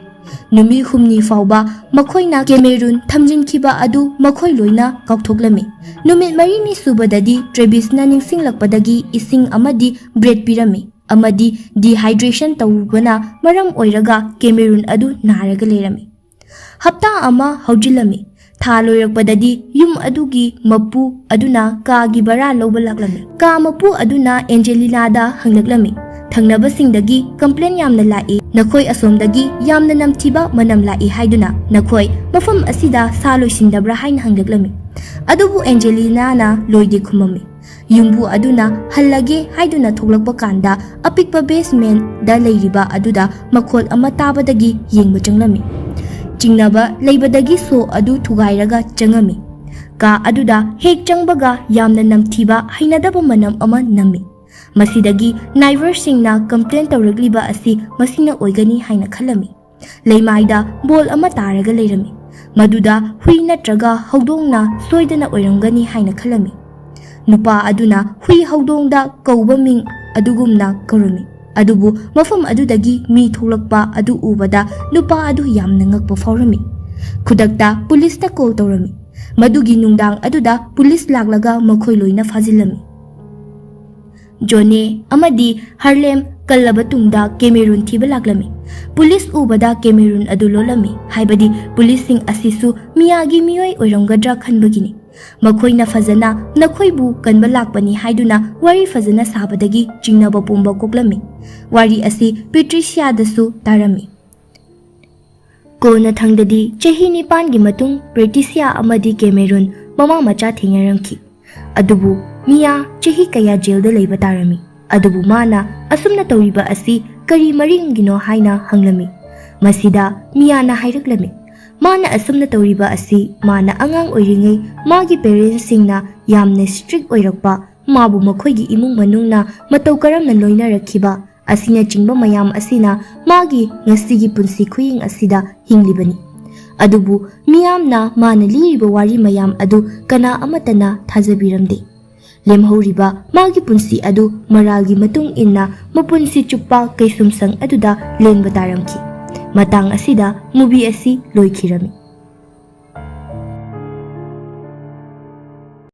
ꯅꯨꯃꯤꯠ ꯍꯨꯝꯅꯤ ꯐꯥꯎꯕ ꯃꯈꯣꯏꯅ ꯀꯦꯃꯦꯔꯨꯟ ꯊꯝꯖꯤꯟꯈꯤꯕ ꯑꯗꯨ ꯃꯈꯣꯏ ꯂꯣꯏꯅ ꯀꯥꯎꯊꯣꯛꯂꯝꯃꯤ꯫ ꯅꯨꯃꯤꯠ ꯃꯔꯤꯅꯤ ꯁꯨꯕꯗꯗꯤ ꯇ꯭ꯔꯦꯕꯤꯁꯅ ꯅꯤꯡꯁꯤꯡꯂꯛꯄꯗꯒꯤ ꯏꯁꯤꯡ ꯑꯃꯗꯤ ꯕ꯭ꯔꯦꯗ ꯄꯤꯔꯝꯃꯤ, ꯑꯃꯗꯤ ꯗꯤꯍꯥꯏꯗ꯭ꯔꯦꯁꯟ ꯇꯧꯕꯅ ꯃꯔꯝ ꯑꯣꯏꯔꯒ ꯀꯦꯃꯦꯔꯨꯟ ꯑꯗꯨ ꯅꯥꯔꯒ ꯂꯩꯔꯝꯃꯤ꯫ ꯍꯞꯇꯥ ꯑꯃ ꯍꯧꯖꯤꯜꯂꯝꯃꯤ꯫ ꯊꯥ ꯂꯣꯏꯔꯛꯄꯗꯗꯤ ꯌꯨꯝ ꯑꯗꯨꯒꯤ ꯃꯄꯨ ꯑꯗꯨꯅ ꯀꯥꯒꯤ ꯚꯔꯥ ꯂꯧꯕ ꯂꯥꯛꯂꯝꯃꯤ꯫ ꯀꯥ ꯃꯄꯨ ꯑꯗꯨꯅ ꯑꯦꯟꯖꯦꯂꯤꯅꯥꯗ ꯍꯪꯂꯛꯂꯝꯃꯤ, "ꯊꯪꯅꯕꯁꯤꯡꯗꯒꯤ ꯀꯝꯄ꯭ꯂꯦꯟ ꯌꯥꯝꯅ ꯂꯥꯛꯏ, ꯅꯈꯣꯏ ꯑꯁꯣꯝꯗꯒꯤ ꯌꯥꯝꯅ ꯅꯝꯊꯤꯕ ꯃꯅꯝ ꯂꯥꯛꯏ ꯍꯥꯏꯗꯨꯅ ꯅꯈꯣꯏ ꯃꯐꯝ ꯑꯁꯤꯗ ꯁꯥ ꯂꯣꯏꯁꯤꯟꯗꯕ꯭ꯔꯥ?" ꯍꯥꯏꯅ ꯍꯪꯂꯛꯂꯝꯃꯤ꯫ ꯑꯗꯨꯕꯨ ꯑꯦꯟꯖꯦꯂꯤꯅꯥꯅ ꯂꯣꯏꯗꯦ ꯈꯨꯝꯃꯝꯃꯤ꯫ ꯌꯨꯝꯕꯨ ꯑꯗꯨꯅ ꯍꯜꯂꯒꯦ ꯍꯥꯏꯗꯨꯅ ꯊꯣꯛꯂꯛꯄ ꯀꯥꯟꯗ, ꯑꯄꯤꯛꯄ ꯕꯦꯁꯃꯦꯟꯗ ꯂꯩꯔꯤꯕ ꯑꯗꯨꯗ ꯃꯈꯣꯜ ꯑꯃ ꯇꯥꯕꯗꯒꯤ ꯌꯦꯡꯕ ꯆꯪꯂꯝꯃꯤ꯫ ꯆꯤꯡꯅꯕ ꯂꯩꯕꯗꯒꯤ ꯁꯣ ꯑꯗꯨ ꯊꯨꯒꯥꯏꯔꯒ ꯆꯪꯉꯝꯃꯤ꯫ ꯀꯥ ꯑꯗꯨꯗ ꯍꯦꯛ ꯆꯪꯕꯒ ꯌꯥꯝꯅ ꯅꯝꯊꯤꯕ, ꯍꯩꯅꯗꯕ ꯃꯅꯝ ꯑꯃ ꯅꯝꯃꯤ꯫ ꯃꯁꯤꯗꯒꯤ ꯅꯥꯏꯕꯔꯁꯤꯡꯅ ꯀꯝꯄ꯭ꯂꯦꯟ ꯇꯧꯔꯛꯂꯤꯕ ꯑꯁꯤ ꯃꯁꯤꯅ ꯑꯣꯏꯒꯅꯤ ꯍꯥꯏꯅ ꯈꯜꯂꯝꯃꯤ꯫ ꯂꯩꯃꯥꯏꯗ ꯕꯣꯜ ꯑꯃ ꯇꯥꯔꯒ ꯂꯩꯔꯝꯃꯤ꯫ ꯃꯗꯨꯗ ꯍꯨꯏ ꯅꯠꯇ꯭ꯔꯒ ꯍꯧꯗꯣꯡꯅ ꯁꯣꯏꯗꯅ ꯑꯣꯏꯔꯝꯒꯅꯤ ꯍꯥꯏꯅ ꯈꯜꯂꯝꯃꯤ꯫ ꯅꯨꯄꯥ ꯑꯗꯨꯅ ꯍꯨꯏ ꯍꯧꯗꯣꯡꯗ ꯀꯧꯕ ꯃꯤꯡ ꯑꯗꯨꯒꯨꯝꯅ ꯀꯧꯔꯝꯃꯤ꯫ ꯑꯗꯨꯕꯨ ꯃꯐꯝ ꯑꯗꯨꯗꯒꯤ ꯃꯤ ꯊꯣꯛꯂꯛꯄ ꯑꯗꯨ ꯎꯕꯗ ꯅꯨꯄꯥ ꯑꯗꯨ ꯌꯥꯝꯅ ꯉꯛꯄ ꯐꯥꯎꯔꯝꯃꯤ꯫ ꯈꯨꯗꯛꯇ ꯄꯨꯂꯤꯁꯇ ꯀꯣꯜ ꯇꯧꯔꯝꯃꯤ꯫ ꯃꯗꯨꯒꯤ ꯅꯨꯡꯗꯥꯡ ꯑꯗꯨꯗ ꯄꯨꯂꯤꯁ ꯂꯥꯛꯂꯒ ꯃꯈꯣꯏ ꯂꯣꯏꯅ ꯐꯥꯖꯤꯜꯂꯝꯃꯤ꯫ ꯖꯣꯅꯦ ꯑꯃꯗꯤ ꯍꯥꯔꯂꯦꯝ ꯀꯜꯂꯕ ꯇꯨꯡꯗ ꯀꯦꯃꯦꯔꯨꯟ ꯊꯤꯕ ꯂꯥꯛꯂꯝꯃꯤ꯫ ꯄꯨꯂꯤꯁ ꯎꯕꯗ ꯀꯦꯃꯦꯔꯨꯟ ꯑꯗꯨ ꯂꯣꯜꯂꯝꯃꯤ, ꯍꯥꯏꯕꯗꯤ ꯄꯨꯂꯤꯁꯁꯤꯡ ꯑꯁꯤꯁꯨ ꯃꯤꯌꯥꯒꯤ ꯃꯤꯑꯣꯏ ꯑꯣꯏꯔꯝꯒꯗ꯭ꯔꯥ ꯈꯟꯕꯒꯤꯅꯤ꯫ ꯃꯈꯣꯏꯅ ꯐꯖꯅ ꯅꯈꯣꯏꯕꯨ ꯀꯟꯕ ꯂꯥꯛꯄꯅꯤ ꯍꯥꯏꯗꯨꯅ ꯋꯥꯔꯤ ꯐꯖꯅ ꯁꯥꯕꯗꯒꯤ ꯆꯤꯡꯅꯕ ꯄꯨꯝꯕ ꯀꯣꯛꯂꯝꯃꯤ꯫ ꯋꯥꯔꯤ ꯑꯁꯤ ꯄꯦꯇ꯭ꯔꯤꯁꯤꯌꯥꯗꯁꯨ ꯇꯥꯔꯝꯃꯤ꯫ ꯀꯣꯟꯅꯊꯪꯗꯗꯤ ꯆꯍꯤ ꯅꯤꯄꯥꯟꯒꯤ ꯃꯇꯨꯡ ꯄ꯭ꯔꯦꯇꯤꯁꯤꯌꯥ ꯑꯃꯗꯤ ꯀꯦꯃꯦꯔꯨꯟ ꯃꯃꯥ ꯃꯆꯥ ꯊꯦꯡꯅꯔꯝꯈꯤ꯫ ꯑꯗꯨꯕꯨ ꯃꯤꯌꯥ ꯆꯍꯤ ꯀꯌꯥ ꯖꯦꯜꯗ ꯂꯩꯕ ꯇꯥꯔꯝꯃꯤ꯫ ꯑꯗꯨꯕꯨ ꯃꯥꯅ ꯑꯁꯨꯝꯅ ꯇꯧꯔꯤꯕ ꯑꯁꯤ ꯀꯔꯤ ꯃꯔꯝꯒꯤꯅꯣ ꯍꯥꯏꯅ ꯍꯪꯂꯝꯃꯤ꯫ ꯃꯁꯤꯗ ꯃꯤꯌꯥꯅ ꯍꯥꯏꯔꯛꯂꯝꯃꯤ, ꯃꯥꯅ ꯑꯁꯨꯝꯅ ꯇꯧꯔꯤꯕ ꯑꯁꯤ ꯃꯥꯅ ꯑꯉꯥꯡ ꯑꯣꯏꯔꯤꯉꯩ ꯃꯥꯒꯤ ꯄꯦꯔꯦꯟꯁꯁꯤꯡꯅ ꯌꯥꯝꯅ ꯁ꯭ꯇ꯭ꯔꯤꯛ ꯑꯣꯏꯔꯛꯄ, ꯃꯥꯕꯨ ꯃꯈꯣꯏꯒꯤ ꯏꯃꯨꯡ ꯃꯅꯨꯡꯅ ꯃꯇꯧ ꯀꯔꯝꯅ ꯂꯣꯏꯅꯔꯛꯈꯤꯕ ꯑꯁꯤꯅꯆꯤꯡꯕ ꯃꯌꯥꯝ ꯑꯁꯤꯅ ꯃꯥꯒꯤ ꯉꯁꯤꯒꯤ ꯄꯨꯟꯁꯤ ꯈꯨꯌꯦꯡ ꯑꯁꯤꯗ ꯍꯤꯡꯂꯤꯕꯅꯤ꯫ ꯑꯗꯨꯕꯨ ꯃꯤꯌꯥꯝꯅ ꯃꯥꯅ ꯂꯤꯔꯤꯕ ꯋꯥꯔꯤ ꯃꯌꯥꯝ ꯑꯗꯨ ꯀꯅꯥ ꯑꯃꯠꯇꯅ ꯊꯥꯖꯕꯤꯔꯝꯗꯦ꯫ ꯂꯦꯝꯍꯧꯔꯤꯕ ꯃꯥꯒꯤ ꯄꯨꯟꯁꯤ ꯑꯗꯨ ꯃꯔꯥꯜꯒꯤ ꯃꯇꯨꯡ ꯏꯟꯅ ꯃꯄꯨꯟꯁꯤ ꯆꯨꯞꯄ ꯀꯩꯁꯨꯝꯁꯪ ꯑꯗꯨꯗ ꯂꯦꯟꯕ ꯇꯥꯔꯝꯈꯤ꯫ ꯃꯇꯥꯡ ꯑꯁꯤꯗ movie ꯑꯁꯤ ꯂꯣꯏꯈꯤꯔꯝꯃꯤ꯫